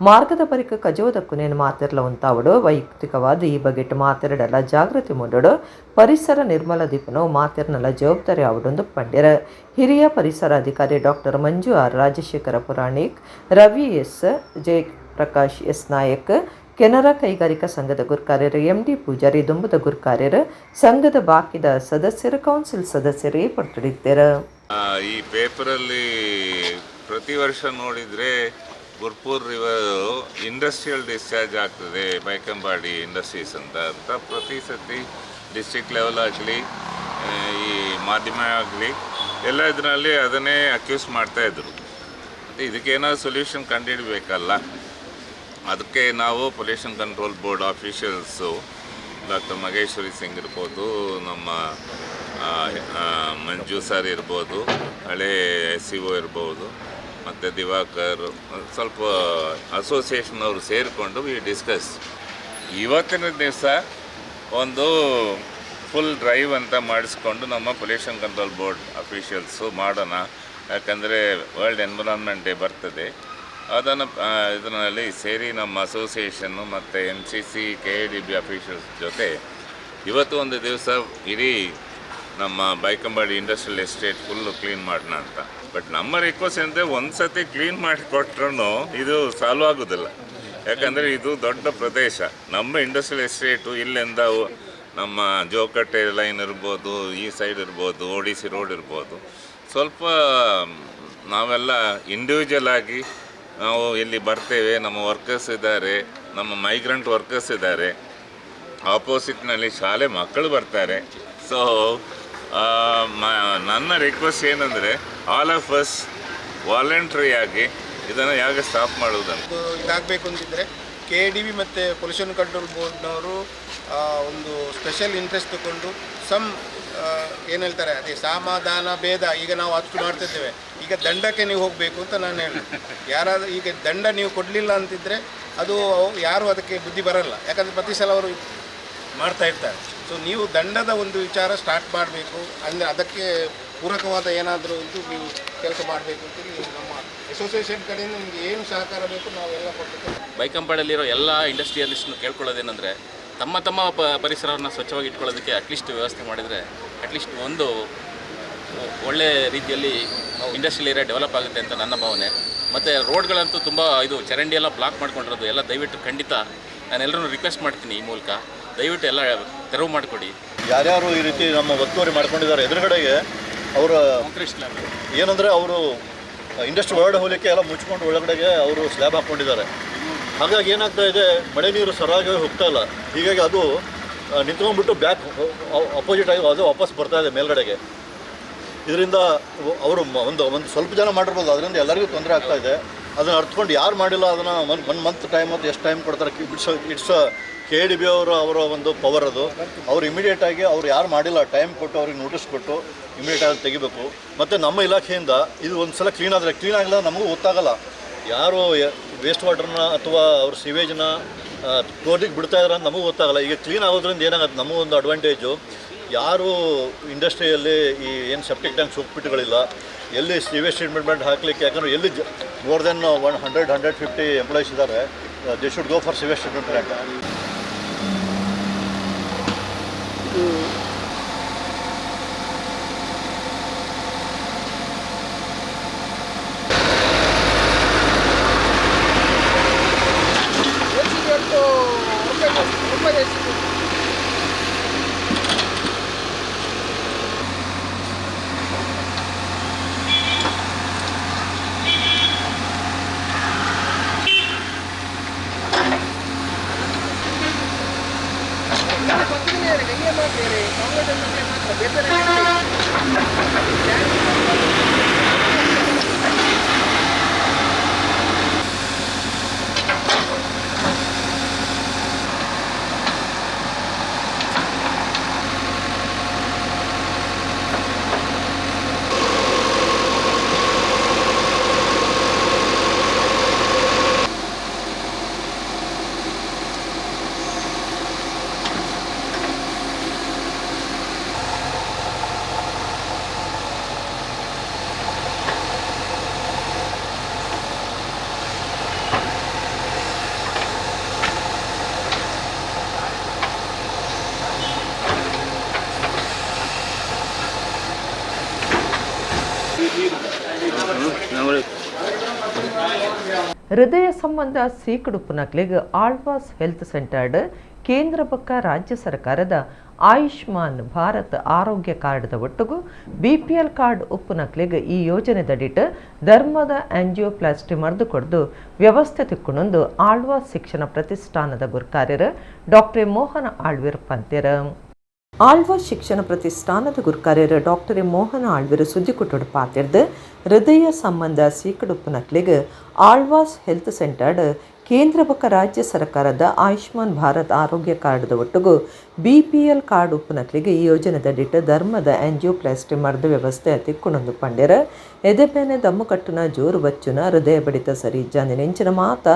ಮಾರ್ಗದ ಬರಿಕ ಕಜೋದಕ್ಕುನೇನು ಮಾತಿರ್ಲ ಉಂತಾವಡು ವೈಯಕ್ತಿಕವಾದ ಈ ಬಗೆಟ್ ಮಾತೆರಡಲ ಜಾಗೃತಿ ಮೂಡಡು ಪರಿಸರ ನಿರ್ಮಲ ದೀಪನು ಮಾತಿರ್ನಲ ಜವಾಬ್ದಾರಿ ಆವಡೊಂದು ಪಂಡ್ಯರ. ಹಿರಿಯ ಪರಿಸರ ಅಧಿಕಾರಿ doctor Manju R, Rajashekhara Puranik, Ravi S, Jayaprakash S Nayak, Canara ಕೈಗಾರಿಕಾ ಸಂಘದ ಗುರ್ಕಾರ್ಯರು ಎಂ.ಡಿ. ಪೂಜಾರಿ, ದುಂಬದ ಗುರ್ಕಾರ್ಯರು, ಸಂಘದ ಬಾಕಿದ ಸದಸ್ಯರು, ಕೌನ್ಸಿಲ್ ಸದಸ್ಯರು ಪಡ್ತಿದ್ದಾರೆ. ಈ ಪೇಪರಲ್ಲಿ ಪ್ರತಿ ವರ್ಷ ನೋಡಿದರೆ ಗುರ್ಪೂರ್ river industrial discharge ಆಗ್ತದೆ ಬೈಕಂಬಾಡಿ ಇಂಡಸ್ಟ್ರೀಸ್ ಅಂತ ಅಂತ ಪ್ರತಿ ಸತಿ ಡಿಸ್ಟ್ರಿಕ್ಟ್ ಲೆವೆಲ್ ಆಗಲಿ ಈ ಮಾಧ್ಯಮ ಆಗಲಿ ಎಲ್ಲ ಇದರಲ್ಲಿ ಅದನ್ನೇ ಅಕ್ಯೂಸ್ ಮಾಡ್ತಾಯಿದ್ರು. ಮತ್ತು ಇದಕ್ಕೇನಾದ್ರು ಸೊಲ್ಯೂಷನ್ ಕಂಡುಹಿಡಬೇಕಲ್ಲ, ಅದಕ್ಕೆ ನಾವು pollution control board officials doctor Maheshwari Singh ಇರ್ಬೋದು, ನಮ್ಮ ಮಂಜು ಸರ್ ಇರ್ಬೋದು, ಹಳೆ ಎಸ್ ಸಿ ಒ ಇರ್ಬೋದು, ಮತ್ತು ದಿವಾಕರ್, ಸ್ವಲ್ಪ ಅಸೋಸಿಯೇಷನ್ ಅವರು ಸೇರಿಕೊಂಡು ವಿ ಡಿಸ್ಕಸ್. ಇವತ್ತಿನ ದಿವಸ ಒಂದು ಫುಲ್ ಡ್ರೈವ್ ಅಂತ ಮಾಡಿಸ್ಕೊಂಡು ನಮ್ಮ pollution control board officials ಮಾಡೋಣ, ಯಾಕಂದರೆ world environment day ಬರ್ತದೆ. ಅದನ್ನು ಇದರಲ್ಲಿ ಸೇರಿ ನಮ್ಮ ಅಸೋಸಿಯೇಷನ್ನು ಮತ್ತು M C C K A D B officials ಜೊತೆ ಇವತ್ತು ಒಂದು ದಿವಸ ಇಡೀ ನಮ್ಮ Baikampady industrial estate full clean ಮಾಡೋಣ ಅಂತ. ಬಟ್ ನಮ್ಮ ರಿಕ್ವೆಸ್ಟ್ ಅಂದರೆ ಒಂದು ಸತಿ ಕ್ಲೀನ್ ಮಾಡಿ ಕೊಟ್ರೂ ಇದು ಸಾಲ್ವ್ ಆಗೋದಿಲ್ಲ, ಯಾಕಂದರೆ ಇದು ದೊಡ್ಡ ಪ್ರದೇಶ. ನಮ್ಮ ಇಂಡಸ್ಟ್ರಿಯಲ್ ಎಸ್ಟೇಟು ಇಲ್ಲಿಂದ ನಮ್ಮ ಜೋಕಟ್ಟೆ ಲೈನ್ ಇರ್ಬೋದು, ಈ ಸೈಡ್ ಇರ್ಬೋದು, O D C road ಇರ್ಬೋದು, ಸ್ವಲ್ಪ ನಾವೆಲ್ಲ ಇಂಡಿವಿಜುವಲ್ ಆಗಿ ನಾವು ಇಲ್ಲಿ ಬರ್ತೇವೆ. ನಮ್ಮ ವರ್ಕರ್ಸ್ ಇದ್ದಾರೆ, ನಮ್ಮ ಮೈಗ್ರೆಂಟ್ ವರ್ಕರ್ಸ್ ಇದ್ದಾರೆ, ಆಪೋಸಿಟ್ನಲ್ಲಿ ಶಾಲೆ ಮಕ್ಕಳು ಬರ್ತಾರೆ. ಸೊ ನನ್ನ ರಿಕ್ವೆಸ್ಟ್ ಏನಂದರೆ all of us ವಾಲಂಟ್ರಿಯಾಗಿ ಇದನ್ನು ಹೇಗೆ ಸ್ಟಾಪ್ ಮಾಡುವುದಂತ ಇದಾಗಬೇಕು ಅಂತಿದ್ದರೆ K A D B ಮತ್ತು ಪೊಲ್ಯೂಷನ್ ಕಂಟ್ರೋಲ್ ಬೋರ್ಡ್ನವರು ಒಂದು ಸ್ಪೆಷಲ್ ಇಂಟ್ರೆಸ್ಟ್ ತಗೊಂಡು ಸಮ್ ಏನು ಹೇಳ್ತಾರೆ ಅದೇ ಸಮಾಧಾನ ಭೇದ ಈಗ ನಾವು ಅಷ್ಟು ಮಾಡ್ತಿದ್ದೇವೆ. ಈಗ ದಂಡಕ್ಕೆ ನೀವು ಹೋಗಬೇಕು ಅಂತ ನಾನು ಹೇಳಿ, ಯಾರಾದರೂ ಈಗ ದಂಡ ನೀವು ಕೊಡಲಿಲ್ಲ ಅಂತಿದ್ದರೆ ಅದು ಯಾರೂ ಅದಕ್ಕೆ ಬುದ್ಧಿ ಬರಲ್ಲ, ಯಾಕಂದರೆ ಪ್ರತಿ ಸಲ ಅವರು ಮಾಡ್ತಾ ಇರ್ತಾರೆ. ಸೊ ನೀವು ದಂಡದ ಒಂದು ವಿಚಾರ ಸ್ಟಾರ್ಟ್ ಮಾಡಬೇಕು, ಅಂದರೆ ಅದಕ್ಕೆ ಪೂರಕವಾದ ಏನಾದರೂ ಇದು ನೀವು ಕೆಲಸ ಮಾಡಬೇಕು ಅಂತೇಳಿ ನಮ್ಮ ಅಸೋಸಿಯೇಷನ್ ಕಡೆಯಿಂದ ನಿಮಗೆ ಏನು ಸಹಕಾರ ಬೇಕು ನಾವೆಲ್ಲ ಕೊಡ್ತೇವೆ. ಬೈಕಂಪಾಡಲ್ಲಿರೋ ಎಲ್ಲ ಇಂಡಸ್ಟ್ರಿಯಲಿಸ್ಟ್ನು ಕೇಳ್ಕೊಳ್ಳೋದೇನೆಂದರೆ ತಮ್ಮ ತಮ್ಮ ಪರಿಸರವನ್ನು ಸ್ವಚ್ಛವಾಗಿ ಇಟ್ಕೊಳ್ಳೋದಕ್ಕೆ ಅಟ್ಲೀಸ್ಟ್ ವ್ಯವಸ್ಥೆ ಮಾಡಿದರೆ ಅಟ್ಲೀಸ್ಟ್ ಒಂದು ಒಳ್ಳೆಯ ರೀತಿಯಲ್ಲಿ industrial area develop ಆಗುತ್ತೆ ಅಂತ ನನ್ನ ಭಾವನೆ. ಮತ್ತು ರೋಡ್ಗಳಂತೂ ತುಂಬ ಇದು ಚರಂಡಿ ಎಲ್ಲ ಬ್ಲಾಕ್ ಮಾಡ್ಕೊಂಡಿರೋದು ಎಲ್ಲ ದಯವಿಟ್ಟು ಖಂಡಿತ ನಾನೆಲ್ಲರೂ ರಿಕ್ವೆಸ್ಟ್ ಮಾಡ್ತೀನಿ ಈ ಮೂಲಕ, ದಯವಿಟ್ಟು ಎಲ್ಲ ತೆರವು ಮಾಡಿಕೊಡಿ. ಯಾರ್ಯಾರು ಈ ರೀತಿ ನಮ್ಮ ಒತ್ತುವರಿ ಮಾಡ್ಕೊಂಡಿದ್ದಾರೆ ಎದುರುಗಡೆಗೆ ಅವರ ಏನಂದರೆ ಅವರು ಇಂಡಸ್ಟ್ರಿ ಒಳಗಡೆ ಹೋಗಲಿಕ್ಕೆ ಎಲ್ಲ ಮುಚ್ಕೊಂಡು ಒಳಗಡೆಗೆ ಅವರು ಸ್ಲ್ಯಾಬ್ ಹಾಕ್ಕೊಂಡಿದ್ದಾರೆ. ಹಾಗಾಗಿ ಏನಾಗ್ತಾ ಇದೆ, ಮಳೆ ನೀರು ಸರಿಯಾಗಿ ಹೋಗ್ತಾ ಇಲ್ಲ. ಹೀಗಾಗಿ ಅದು ನಿಂತ್ಕೊಂಡ್ಬಿಟ್ಟು ಬ್ಯಾಕ್ ಅಪೋಸಿಟ್ ಆಗಿ ಅದು ವಾಪಸ್ ಬರ್ತಾ ಇದೆ ಮೇಲ್ಗಡೆಗೆ. ಇದರಿಂದ ಅವರು ಒಂದು ಒಂದು ಸ್ವಲ್ಪ ಜನ ಮಾಡಿರ್ಬೋದು, ಅದರಿಂದ ಎಲ್ಲರಿಗೂ ತೊಂದರೆ ಆಗ್ತಾ ಇದೆ. ಅದನ್ನು ಅರ್ಥಕೊಂಡು ಯಾರು ಮಾಡಿಲ್ಲ ಅದನ್ನು one month time ಅಂತ ಎಷ್ಟು ಟೈಮ್ ಕೊಡ್ತಾರೆ, it's K D B ಅವರು ಅವರ ಒಂದು ಪವರ್ ಅದು. ಅವ್ರು ಇಮಿಡಿಯೇಟಾಗಿ ಅವ್ರು ಯಾರು ಮಾಡಿಲ್ಲ ಟೈಮ್ ಕೊಟ್ಟು ಅವ್ರಿಗೆ ನೋಟಿಸ್ ಕೊಟ್ಟು ಇಮಿಡಿಯೇಟಾಗಿ ತೆಗಿಬೇಕು. ಮತ್ತು ನಮ್ಮ ಇಲಾಖೆಯಿಂದ ಇದು ಒಂದು ಸಲ ಕ್ಲೀನ್ ಆದರೆ, ಕ್ಲೀನ್ ಆಗಿಲ್ಲ ನಮಗೂ ಗೊತ್ತಾಗಲ್ಲ ಯಾರು ವೇಸ್ಟ್ ವಾಟರ್ನ ಅಥವಾ ಅವ್ರ ಸಿವೇಜ್ನ ತೋರ್ಲಿಕ್ಕೆ ಬಿಡ್ತಾಯಿದ್ರೆ ಅಂತ ನಮಗೂ ಗೊತ್ತಾಗಲ್ಲ. ಈಗ ಕ್ಲೀನ್ ಆಗೋದ್ರಿಂದ ಏನಾಗುತ್ತೆ, ನಮಗೂ ಒಂದು ಅಡ್ವಾಂಟೇಜು, ಯಾರು ಇಂಡಸ್ಟ್ರಿಯಲ್ಲಿ ಈ ಏನು ಸೆಪ್ಟಿಕ್ ಟ್ಯಾಂಕ್ ಸೋಕ್ಪಿಟ್ಗಳಿಲ್ಲ, ಎಲ್ಲಿ ಸಿವೇಜ್ ಟ್ರೀಟ್ಮೆಂಟ್ ಹಾಕಲಿಕ್ಕೆ, ಯಾಕಂದರೆ ಎಲ್ಲಿ more than 100-150 employees ಇದ್ದಾರೆ, they should go for sewage treatment plant. ಹೃದಯ ಸಂಬಂಧ ಸೀಕುಡುಪುನಕ್ಲಿಗ್ ಆಳ್ವಾಸ್ ಹೆಲ್ತ್ ಸೆಂಟರ್ಡ್ ಕೇಂದ್ರ ಬೊಕ್ಕ ರಾಜ್ಯ ಸರ್ಕಾರದ ಆಯುಷ್ಮಾನ್ ಭಾರತ್ ಆರೋಗ್ಯ ಕಾರ್ಡ್ದ ಒಟ್ಟುಗು ಬಿಪಿಎಲ್ ಕಾರ್ಡ್ ಉಪ್ಪುನಕ್ಲೆಗ್ ಈ ಯೋಜನೆದಡಿಟ್ ಧರ್ಮದ ಆಂಜಿಯೋಪ್ಲಾಸ್ಟಿ ಮರ್ದು ಕೊಡ್ದು ವ್ಯವಸ್ಥೆ ತಿಕ್ಕುನೊಂದು ಆಳ್ವಾಸ್ ಶಿಕ್ಷಣ ಪ್ರತಿಷ್ಠಾನದ ಗುರ್ಕಾರ್ಯರು ಡಾಕ್ಟರ್ ಮೋಹನ ಆಳ್ವಿರ್ ಪಂತೆರ್. ಆಳ್ವಾಸ್ ಶಿಕ್ಷಣ ಪ್ರತಿಷ್ಠಾನದ ಗುರ್ಕಾರ್ಯರು ಡಾಕ್ಟರ್ ಮೋಹನ ಆಳ್ವಿರ್ ಸುದ್ದಿಕುಟ್ಟುಡು ಪಾತಿರ್ದು ಹೃದಯ ಸಂಬಂಧ ಸೀಕಡುಪ್ಪುನಕ್ಲೆಗ್ ಆಳ್ವಾಸ್ ಹೆಲ್ತ್ ಸೆಂಟರ್ಡ್ ಕೇಂದ್ರ ಬೊಕ್ಕ ರಾಜ್ಯ ಸರ್ಕಾರದ ಆಯುಷ್ಮಾನ್ ಭಾರತ್ ಆರೋಗ್ಯ ಕಾರ್ಡ್ದ ಒಟ್ಟುಗು ಬಿಪಿಎಲ್ ಕಾರ್ಡ್ ಉಪ್ಪುನಕ್ಲೆಗ್ ಈ ಯೋಜನೆದಡಿಟ್ ಧರ್ಮದ ಆಂಜಿಯೋಪ್ಲಾಸ್ಟಿ ಮರ್ದು ವ್ಯವಸ್ಥೆ ತಿಕ್ಕುನೊಂದು ಪಂಡೆರ್. ಎದೆಬೇನೆ, ದಮ್ಮು ಕಟ್ಟುನ, ಜೋರು ಬಚ್ಚುನ, ಹೃದಯ ಬಡಿತ ಸರಿ ಇಜ್ಜಾಂದಿನ ಇಂಚಿನ ಮಾತ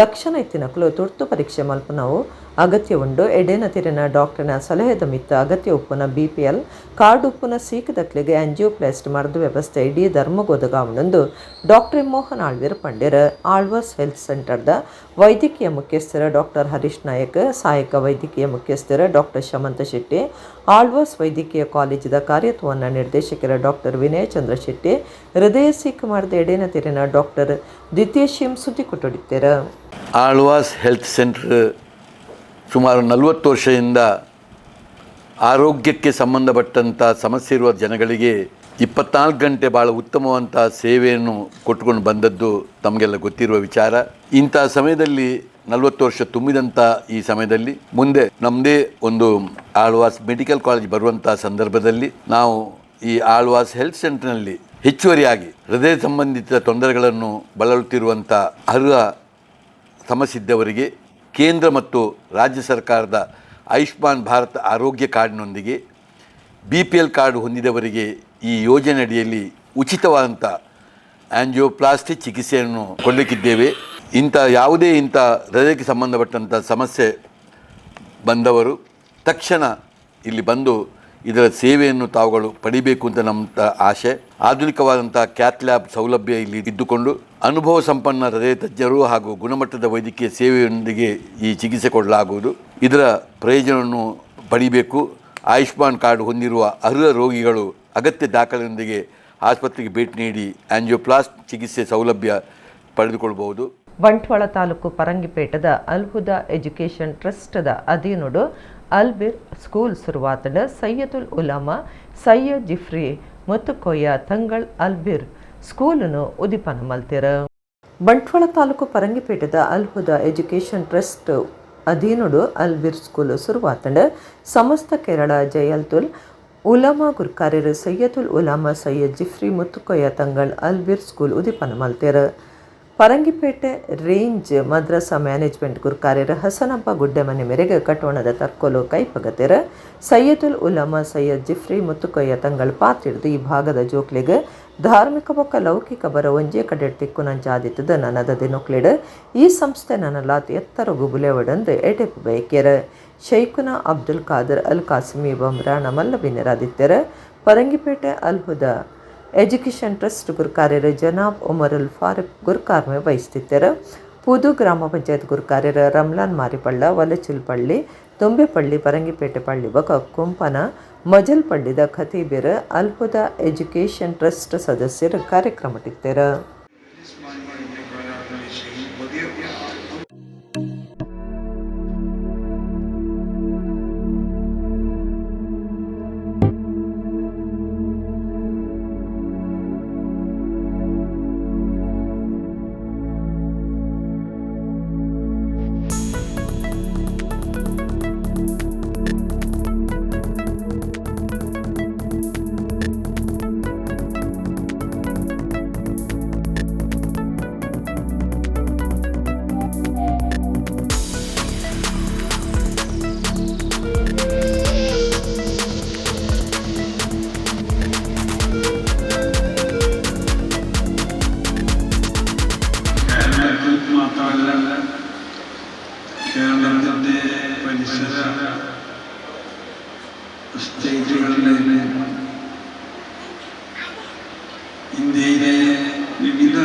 ಲಕ್ಷಣ ಇತ್ತಿನಕ್ಲು ತುರ್ತು ಪರೀಕ್ಷೆ ಮಲ್ಪುನವು ಅಗತ್ಯ ಉಂಡು. ಎಡೇನ ತಿರಿನ ಡಾಕ್ಟರ್ನ ಸಲಹೆದ ಮಿತ್ತ ಅಗತ್ಯ ಉಪ್ಪುನ ಬಿಪಿಎಲ್ ಕಾರ್ಡ್ ಉಪ್ಪುನ ಸೀಕದಕ್ಲೆಗ್ ಆಂಜಿಯೋಪ್ಲಾಸ್ಟಿ ಮರ್ದು ವ್ಯವಸ್ಥೆ ಇಡೀ ಧರ್ಮಗೋದಗಾವಣೊಂದು ಡಾಕ್ಟರ್ ಮೋಹನ್ ಆಳ್ವಿರ್ ಪಂಡೆರ್. ಆಳ್ವಾಸ್ ಹೆಲ್ತ್ ಸೆಂಟರ್ದ ವೈದ್ಯಕೀಯ ಮುಖ್ಯಸ್ಥರ ಡಾಕ್ಟರ್ ಹರೀಶ್ ನಾಯಕ್, ಸಹಾಯಕ ವೈದ್ಯಕೀಯ ಮುಖ್ಯಸ್ಥರ ಡಾಕ್ಟರ್ ಶಮಂತ ಶೆಟ್ಟಿ, ಆಳ್ವಾಸ್ ವೈದ್ಯಕೀಯ ಕಾಲೇಜಿದ ಕಾರ್ಯತ್ವವನ್ನು ನಿರ್ದೇಶಕರ ಡಾಕ್ಟರ್ ವಿನಯ ಚಂದ್ರ ಶೆಟ್ಟಿ, ಹೃದಯ ಸೀಕ್ ಮಾಡಿದ ಎಡೇನ ತಿರಿನ ಡಾಕ್ಟರ್ ದ್ವಿತೀಯ ಸುದ್ದಿ ಕೊಟ್ಟೊಡಿತ್ತಾರೆ. ಆಳ್ವಾಸ್ ಹೆಲ್ತ್ ಸೆಂಟರ್ ಸುಮಾರು 40 ವರ್ಷದಿಂದ ಆರೋಗ್ಯಕ್ಕೆ ಸಂಬಂಧಪಟ್ಟಂಥ ಸಮಸ್ಯೆ ಇರುವ ಜನಗಳಿಗೆ 24 ಗಂಟೆ ಭಾಳ ಉತ್ತಮವಂಥ ಸೇವೆಯನ್ನು ಕೊಟ್ಟುಕೊಂಡು ಬಂದದ್ದು ತಮಗೆಲ್ಲ ಗೊತ್ತಿರುವ ವಿಚಾರ. ಇಂಥ ಸಮಯದಲ್ಲಿ 40 ವರ್ಷ ತುಂಬಿದಂಥ ಈ ಸಮಯದಲ್ಲಿ ಮುಂದೆ ನಮ್ಮದೇ ಒಂದು ಆಳ್ವಾಸ್ ಮೆಡಿಕಲ್ ಕಾಲೇಜ್ ಬರುವಂಥ ಸಂದರ್ಭದಲ್ಲಿ ನಾವು ಈ ಆಳ್ವಾಸ್ ಹೆಲ್ತ್ ಸೆಂಟರ್ನಲ್ಲಿ ಹೆಚ್ಚುವರಿಯಾಗಿ ಹೃದಯ ಸಂಬಂಧಿತ ತೊಂದರೆಗಳನ್ನು ಬಳಲುತ್ತಿರುವಂಥ ಅರ್ಹ ಸಮಸ್ಯೆ ಇದ್ದವರಿಗೆ ಕೇಂದ್ರ ಮತ್ತು ರಾಜ್ಯ ಸರ್ಕಾರದ ಆಯುಷ್ಮಾನ್ ಭಾರತ್ ಆರೋಗ್ಯ ಕಾರ್ಡ್ನೊಂದಿಗೆ BPL card ಹೊಂದಿದವರಿಗೆ ಈ ಯೋಜನೆ ಅಡಿಯಲ್ಲಿ ಉಚಿತವಾದಂಥ ಆಂಜಿಯೋಪ್ಲಾಸ್ಟಿ ಚಿಕಿತ್ಸೆಯನ್ನು ಕೊಡಲಿಕ್ಕಿದ್ದೇವೆ. ಇಂಥ ಯಾವುದೇ ಇಂಥ ಹೃದಯಕ್ಕೆ ಸಂಬಂಧಪಟ್ಟಂಥ ಸಮಸ್ಯೆ ಬಂದವರು ತಕ್ಷಣ ಇಲ್ಲಿ ಬಂದು ಇದರ ಸೇವೆಯನ್ನು ತಾವುಗಳು ಪಡಿಬೇಕು ಅಂತ ನಮ್ಮ ಆಶೆ. ಆಧುನಿಕವಾದಂಥ ಕ್ಯಾತ್ ಲ್ಯಾಬ್ ಸೌಲಭ್ಯ ಇಲ್ಲಿ ಇದ್ದುಕೊಂಡು ಅನುಭವ ಸಂಪನ್ನ ಹೃದಯ ತಜ್ಞರು ಹಾಗೂ ಗುಣಮಟ್ಟದ ವೈದ್ಯಕೀಯ ಸೇವೆಯೊಂದಿಗೆ ಈ ಚಿಕಿತ್ಸೆ ಕೊಡಲಾಗುವುದು. ಇದರ ಪ್ರಯೋಜನವನ್ನು ಪಡಿಬೇಕು. ಆಯುಷ್ಮಾನ್ ಕಾರ್ಡ್ ಹೊಂದಿರುವ ಅರ್ಹ ರೋಗಿಗಳು ಅಗತ್ಯ ದಾಖಲೆಯೊಂದಿಗೆ ಆಸ್ಪತ್ರೆಗೆ ಭೇಟಿ ನೀಡಿ ಆಂಜಿಯೋಪ್ಲಾಸ್ಟ್ ಚಿಕಿತ್ಸೆ ಸೌಲಭ್ಯ ಪಡೆದುಕೊಳ್ಳಬಹುದು. ಬಂಟ್ವಾಳ ತಾಲೂಕು ಪರಂಗಿಪೇಟದ ಅಲ್ಹುದಾ ಎಜುಕೇಷನ್ ಟ್ರಸ್ಟ್ದ ಅಧೀನಡು ಅಲ್ಬಿರ್ ಸ್ಕೂಲ್ ಸುರುವಾತಡ ಸೈಯದುಲ್ ಉಲಾಮಾ ಸೈಯದ್ ಜಿಫ್ರಿ ಮುತ್ತುಕೋಯ ತಂಗಳ್ ಅಲ್ಬಿರ್ ಸ್ಕೂಲನ್ನು ಉದಿಪನ ಮಲ್ತಿರ. Bantwal taluk ಪರಂಗಿಪೇಟದ ಅಲ್ಹುದಾ education trust ಅಧೀನಡು ಅಲ್ಬಿರ್ school ಸುರುವಾತಂಡ ಸಮಸ್ತ ಕೇರಳ ಜಯಲ್ತುಲ್ ಉಲಮಾ ಗುರ್ಕಾರ್ಯರು ಸೈಯದುಲ್ ಉಲಾಮಾ ಸೈಯದ್ ಜಿಫ್ರಿ ಮುತ್ತುಕೋಯ ತಂಗಳ್ ಅಲ್ಬಿರ್ ಸ್ಕೂಲ್ ಉದಿಪನ ಮಲ್ತಿರ. ಪರಂಗಿಪೇಟೆ ರೇಂಜ್ ಮದ್ರಸಾ ಮ್ಯಾನೇಜ್ಮೆಂಟ್ ಗುರ್ಕಾರ್ಯರು ಹಸನಬ್ಬ ಗುಡ್ಡೆಮನೆ ಮೇರೆಗೆ ಕಟ್ಟೋಣದ ತರ್ಕೋಲು ಕೈಪಗತಿರ. ಸೈಯದುಲ್ ಉಲಮಾ ಸೈಯದ್ ಜಿಫ್ರಿ ಮುತ್ತುಕೊಯ್ಯ ತಂಗಳ್ ಪಾತಿಡ್ದು ಈ ಭಾಗದ ಜೋಕ್ಲೆಗ್ ಧಾರ್ಮಿಕ ಬೊಕ್ಕ ಲೌಕಿಕ ಬರ ಒಂಜೇ ಕಡೆ ತಿಕ್ಕುನಂಚಾದಿತ್ತದ ನನದ ದಿನೊಕ್ಲೆಡ್ ಈ ಸಂಸ್ಥೆ ನನಲಾತ್ ಎತ್ತರಗು ಬುಲೆವಡಂದು ಎಟೆಪು ಬಯಕೆರ. ಶೈಖುನಾ ಅಬ್ದುಲ್ ಖಾದರ್ ಅಲ್ ಕಾಸಿಮಿ ಬಮ್ರಾಣ ಮಲ್ಲಬಿನರಾದಿತ್ಯರ. ಪರಂಗಿಪೇಟೆ ಅಲ್ ಹುದಾ ಎಜುಕೇಷನ್ ಟ್ರಸ್ಟ್ ಗುರುಕಾರ್ಯರು ಜನಾಬ್ ಉಮರ್ ಉಲ್ ಫಾರೂಕ್ ಗುರುಕಾರ್ಮೆ ವಹಿಸ್ತಿದ್ದರು. ಪುದು ಗ್ರಾಮ ಪಂಚಾಯತ್ ಗುರುಕಾರ್ಯರು ರಮ್ಲಾನ್ ಮಾರಿಪಳ್ಳ, ವಲಚುಲ್ಪಳ್ಳಿ, ತುಂಬೆಪಳ್ಳಿ, ಪರಂಗಿಪೇಟೆ ಪಳ್ಳಿ ಬೊಕ ಕುಂಪನ ಮಜಲ್ಪಳ್ಳಿದ ಖತೀಬಿರ್ ಅಲ್ಹುದಾ ಎಜುಕೇಷನ್ ಟ್ರಸ್ಟ್ ಸದಸ್ಯರು ಕಾರ್ಯಕ್ರಮಟ್ಟಿದ್ದರು. കേരളത്തിൻ്റെ പരിസര സ്റ്റേറ്റുകളിലെ ഇന്ത്യയിലെ വിവിധ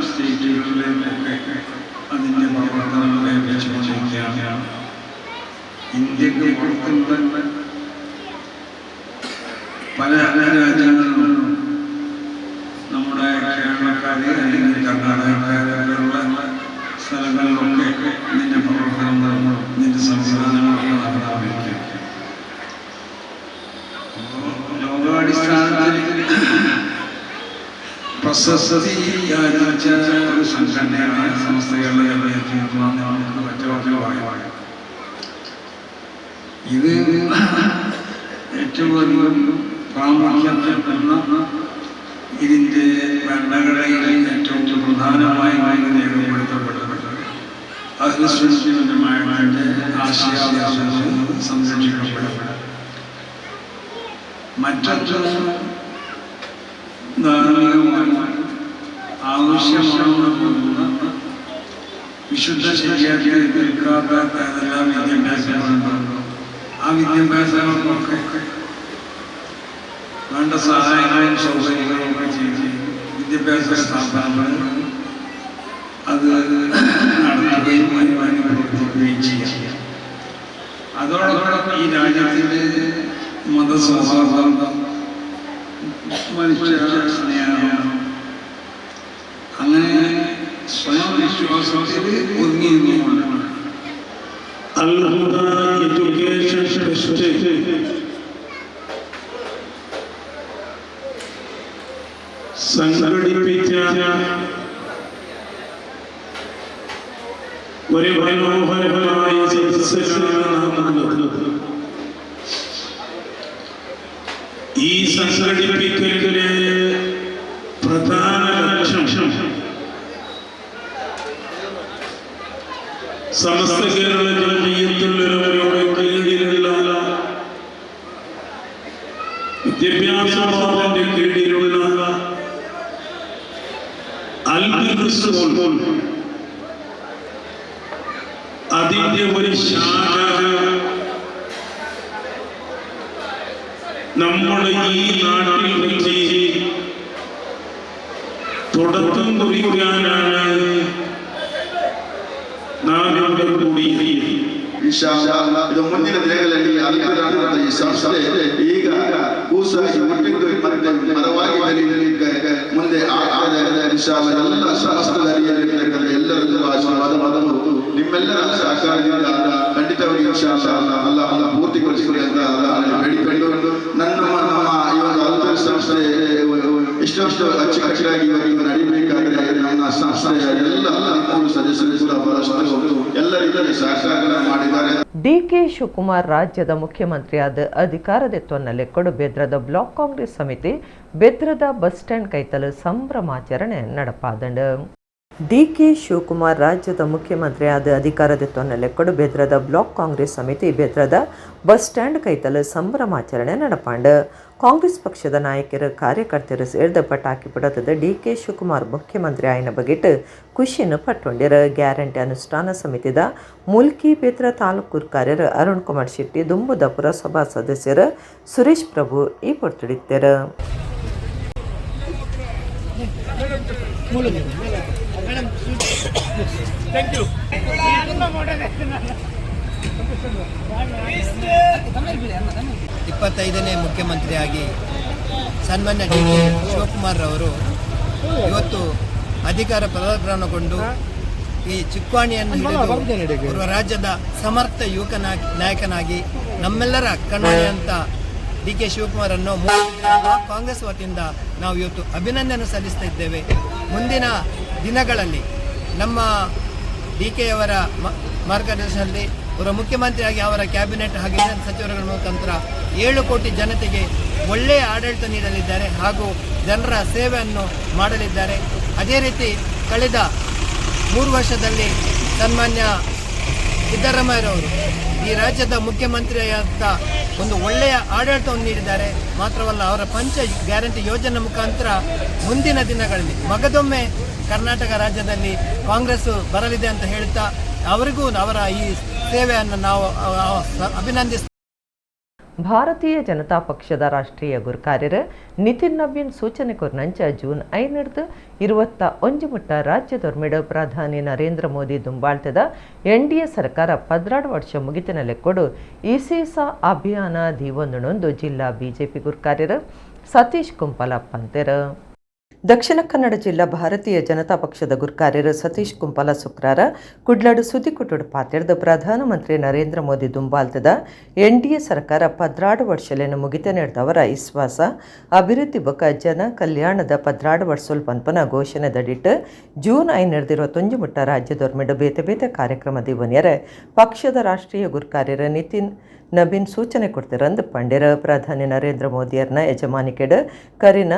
സ്റ്റേറ്റുകളിലേക്കൊക്കെ അതിൻ്റെ പ്രവർത്തനം വ്യാപിച്ചുകൊണ്ടിരിക്കുകയാണ്. ഇന്ത്യക്ക് പുറത്തുള്ള പല രാജ്യങ്ങളിലും നമ്മുടെ കേരളക്കാരെ അല്ലെങ്കിൽ കർണാടകക്കാരൊക്കെയുള്ള സ്ഥലങ്ങളിലൊക്കെ ഇതിൻ്റെ പ്രവർത്തനങ്ങളും ഇതിൻ്റെ സംവിധാനങ്ങളൊക്കെ പ്രശസ്തി ആർജിച്ച ഒരു സംഘടനയാണ് സമസ്ത കേരള ജംഇയ്യത്തുൽ ഉലമ എന്ന് നമുക്ക് ഒറ്റവാക്കിൽ പറയാം. ഇത് ഏറ്റവും അധികം പ്രാമുഖ്യം നൽകുന്ന ഇതിൻ്റെ ഭരണഘടനയിൽ ഏറ്റവും പ്രധാനമായി രേഖപ്പെടുത്തപ്പെട്ടത് അഹ്ലുസുന്നത്തി വൽ ജമാഅത്തിന്റെ ആശയാദർശങ്ങൾ സംരക്ഷിക്കപ്പെടും. മറ്റൊന്ന് ധാർമ്മികമായി ആവശ്യമാണെന്ന് തോന്നുന്ന വിശുദ്ധ ശരീരത്തിൽ നിൽക്കാത്ത ഏതെല്ലാം വിദ്യാഭ്യാസങ്ങളുണ്ടോ ആ വിദ്യാഭ്യാസങ്ങൾക്കൊക്കെ വേണ്ട സഹായങ്ങളും സൗകര്യങ്ങളും ഒക്കെ ചെയ്ത് വിദ്യാഭ്യാസ സ്ഥാപനങ്ങൾ അത് നടത്തുകയും അതിനുവേണ്ടി പ്രവർത്തിക്കുകയും ചെയ്യാം. അതോടൊപ്പം ഈ രാജ്യത്തിൻ്റെ മതസൗഹാർദ്ദം, മനുഷ്യ സ്നേഹം, അങ്ങനെ സ്വയം വിശ്വാസത്തിൽ ഒതുങ്ങി നിന്നുകൊണ്ട് അൽ-ഹുദ എഡ്യൂക്കേഷൻ ട്രസ്റ്റ് സംഘടിപ്പിച്ച ഒരു മനോഹരമായ സദസ്സിലാണ് നാം ഉള്ളത്. ഈ സംഘടിപ്പിക്കലിലെ പ്രധാന ലക്ഷ്യം സമസ്ത കേരള ജംഇയ്യത്തുൽ ഉലമയുടെ കീഴിലുള്ള വിദ്യാഭ്യാസ ബോർഡിന്റെ കീഴിലുള്ള അൽ-ബിർ സ്കൂൾ അതിന്റെ ഒരു ശാഖ നമ്മുടെ ഈ നാട്ടിൽ വെച്ച് തുടക്കം കുറിക്കാനാണ് നാം ഇവിടെ കൂടിയിരിക്കുന്നത്. ಇದು ಮುಂದಿನ ದಿನಗಳಲ್ಲಿ ಅಲ್ಪರಾದಂತಹ ಈ ಸಂಸ್ಥೆ ಈಗ ಕೂಸಾಗಿ ಹುಟ್ಟಿದ್ದು ಮತ್ತೆ ಮರವಾಗಿ ಬೆಳೆಯಲಿಕ್ಕೆ ಮುಂದೆ ಆಗ್ತದೆ. ಇನ್ಶಾಅಲ್ಲಾ ಎಲ್ಲ ಸಮಸ್ತ ಅಡಿಯಲ್ಲಿರ್ತಕ್ಕಂಥ ಎಲ್ಲರಲ್ಲೂ ಆಶೀರ್ವಾದ ಮತ್ತು ನಿಮ್ಮೆಲ್ಲರ ಸಹಕಾರದಿಂದ ಖಂಡಿತವಾಗಿ ಇನ್ಶಾಅಲ್ಲಾ ಅಲ್ಲಾಹ್ ಪೂರ್ತಿಗೊಳಿಸಲಿ ಅಂತ ಅಲ್ಲಾಹನಲ್ಲಿ ಬೇಡಿಕೊಂಡು ನಮ್ಮ ನಮ್ಮ ಈ ಒಂದು ಅಲ್ಪರ ಸಂಸ್ಥೆ ಇಷ್ಟೊಷ್ಟು ಅಚ್ಚುಕಟ್ಟಾಗಿ ಇವಾಗ ನಡಿಬೇಕಾದ್ರೆ ನಮ್ಮ ಸಂಸ್ಥೆಯ ಎಲ್ಲ 3 ಸದಸ್ಯರು ಕೂಡ ಬಹಳಷ್ಟು ಎಲ್ಲ ರೀತಿಯಲ್ಲಿ ಸಹಕಾರ ಮಾಡಿದ್ದಾರೆ. ಡಿಕೆ ಶಿವಕುಮಾರ್ ರಾಜ್ಯದ ಮುಖ್ಯಮಂತ್ರಿಯಾದ ಅಧಿಕಾರದೆತ್ವನ್ನಲ್ಲಿ ಕೊಡು ಬೆದ್ರದ ಬ್ಲಾಕ್ ಕಾಂಗ್ರೆಸ್ ಸಮಿತಿ ಬೆದ್ರದ ಬಸ್ ಸ್ಟ್ಯಾಂಡ್ ಕೈತಲು ಸಂಭ್ರಮಾಚರಣೆ ನಡಪಾದಂಡು. ಡಿಕೆ ಶಿವಕುಮಾರ್ ರಾಜ್ಯದ ಮುಖ್ಯಮಂತ್ರಿಯಾದ ಅಧಿಕಾರದೆತ್ವನ್ನಲ್ಲಿ ಕೊಡು ಬೆದ್ರದ ಬ್ಲಾಕ್ ಕಾಂಗ್ರೆಸ್ ಸಮಿತಿ ಬೆದ್ರದ ಬಸ್ ಸ್ಟ್ಯಾಂಡ್ ಕೈತಲು ಸಂಭ್ರಮಾಚರಣೆ ನಡಪಾಂಡು. ಕಾಂಗ್ರೆಸ್ ಪಕ್ಷದ ನಾಯಕರು ಕಾರ್ಯಕರ್ತರು ಸೇರಿದ ಪಟಾಕಿ ಪುಡತದ ಡಿಕೆ ಶಿವಕುಮಾರ್ ಮುಖ್ಯಮಂತ್ರಿ ಆಯ್ನ ಬಗೆಟ್ ಖುಷಿಯನ್ನು ಪಟ್ಟೊಂಡಿರ. ಗ್ಯಾರಂಟಿ ಅನುಷ್ಠಾನ ಸಮಿತಿದ ಮುಲ್ಕಿ ಬೆದ್ರ ತಾಲೂಕು ಕಾರ್ಯರು ಅರುಣ್ ಕುಮಾರ್ ಶೆಟ್ಟಿ, ದುಂಬುದ ಪುರಸಭಾ ಸದಸ್ಯರು ಸುರೇಶ್ ಪ್ರಭು ಈ ಪೊರ್ತುಡಿದ್ದರು. ಇಪ್ಪತ್ತೈದನೇ ಮುಖ್ಯಮಂತ್ರಿಯಾಗಿ ಸನ್ಮಾನ್ಯ ಡಿ ಕೆ ಶಿವಕುಮಾರ್ ಅವರು ಇವತ್ತು ಅಧಿಕಾರ ಪದಗ್ರಹಣಗೊಂಡು ಈ ಚುಕ್ಕಾಣಿಯನ್ನು ಹಿಡಿದು ಪೂರ್ವ ರಾಜ್ಯದ ಸಮರ್ಥ ಯುವಕ ನಾಯಕನಾಗಿ ನಮ್ಮೆಲ್ಲರ ಕಣ್ಮಣಿಯಂತ ಡಿ ಕೆ ಶಿವಕುಮಾರನ್ನು ಕಾಂಗ್ರೆಸ್ ವತಿಯಿಂದ ನಾವು ಇವತ್ತು ಅಭಿನಂದನೆ ಸಲ್ಲಿಸ್ತಾ ಇದ್ದೇವೆ. ಮುಂದಿನ ದಿನಗಳಲ್ಲಿ ನಮ್ಮ ಡಿ ಕೆಯವರ ಮಾರ್ಗದರ್ಶನದಲ್ಲಿ ಅವರ ಮುಖ್ಯಮಂತ್ರಿಯಾಗಿ ಅವರ ಕ್ಯಾಬಿನೆಟ್ ಹಾಗೂ ಇತರ ಸಚಿವರುಗಳ ಮುಖಾಂತರ 7 ಕೋಟಿ ಜನತೆಗೆ ಒಳ್ಳೆಯ ಆಡಳಿತ ನೀಡಲಿದ್ದಾರೆ ಹಾಗೂ ಜನರ ಸೇವೆಯನ್ನು ಮಾಡಲಿದ್ದಾರೆ. ಅದೇ ರೀತಿ ಕಳೆದ 3 ವರ್ಷದಲ್ಲಿ ಸನ್ಮಾನ್ಯ ಸಿದ್ದರಾಮಯ್ಯರವರು ಈ ರಾಜ್ಯದ ಮುಖ್ಯಮಂತ್ರಿಯಾದಂಥ ಒಂದು ಒಳ್ಳೆಯ ಆಡಳಿತವನ್ನು ನೀಡಿದ್ದಾರೆ. ಮಾತ್ರವಲ್ಲ, ಅವರ ಪಂಚ ಗ್ಯಾರಂಟಿ ಯೋಜನೆ ಮುಖಾಂತರ ಮುಂದಿನ ದಿನಗಳಲ್ಲಿ ಮಗದೊಮ್ಮೆ ಕರ್ನಾಟಕ ರಾಜ್ಯದಲ್ಲಿ ಕಾಂಗ್ರೆಸ್ ಬರಲಿದೆ ಅಂತ ಹೇಳುತ್ತಾ ಅವರಿಗೂ ಅವರ ಈ ಸೇವೆಯನ್ನು ನಾವು ಅಭಿನಂದಿಸ್ತೇವೆ. ಭಾರತೀಯ ಜನತಾ ಪಕ್ಷದ ರಾಷ್ಟ್ರೀಯ ಗುರುಕಾರ್ಯರು ನಿತಿನ್ ನವೀನ್ ಸೂಚನೆ ಕೊರ್ನಂಚ ಜೂನ್ 5 21 ಮುಟ್ಟ ರಾಜ್ಯದೊರ್ಮಿಡ ಪ್ರಧಾನಿ ನರೇಂದ್ರ ಮೋದಿ ದುಂಬಾಳ್ತದ ಎನ್ಡಿಎ ಸರ್ಕಾರ 12 ವರ್ಷ ಮುಗಿತಿನ ಲೆಕ್ಕೊಡು ಇಸೇಸ ಅಭಿಯಾನ ದೀವೊಂದನೊಂದು ಜಿಲ್ಲಾ ಬಿಜೆಪಿ ಗುರುಕಾರ್ಯರು ಸತೀಶ್ ಕುಂಪಲ ಪಂತೆರು. Dakshina Kannada ಜಿಲ್ಲಾ ಭಾರತೀಯ ಜನತಾ ಪಕ್ಷದ ಗುರ್ಕಾರ್ಯರು ಸತೀಶ್ ಕುಂಪಾಲ ಸುಕ್ರಾರ ಕುಡ್ಲಾಡು ಸುದ್ದಿಕುಟುಡು ಪಾತೆರ್ದು ಪ್ರಧಾನಮಂತ್ರಿ ನರೇಂದ್ರ ಮೋದಿ ದುಂಬಾಲ್ತದ ಎನ್ಡಿಎ ಸರ್ಕಾರ 12 ವರ್ಷಲೆನ್ ಮುಗಿತ ನೀಡಿದವರ ವಿಶ್ವಾಸ ಅಭಿವೃದ್ಧಿ ಬೊಕ ಜನ ಕಲ್ಯಾಣದ 12 ವರ್ಷಲ್ ಪನ್ಪನ ಘೋಷಣೆ ದಡಿಟ್ಟು ಜೂನ್ 5 ಮುಟ್ಟ ರಾಜ್ಯದೊರ್ಮೆಡು ಬೇತೆ ಬೇತೆ ಕಾರ್ಯಕ್ರಮ ದಿವನಿಯರೆ ಪಕ್ಷದ ರಾಷ್ಟ್ರೀಯ ಗುರ್ಕಾರ್ಯರ ನಿತಿನ್ ನಬೀನ್ ಸೂಚನೆ ಕೊಡ್ತಿರಂದು ಪಂಡ್ಯರ. ಪ್ರಧಾನಿ ನರೇಂದ್ರ ಮೋದಿಯರ್ನ ಯಜಮಾನಿಕೆಡ್ ಕರಿನ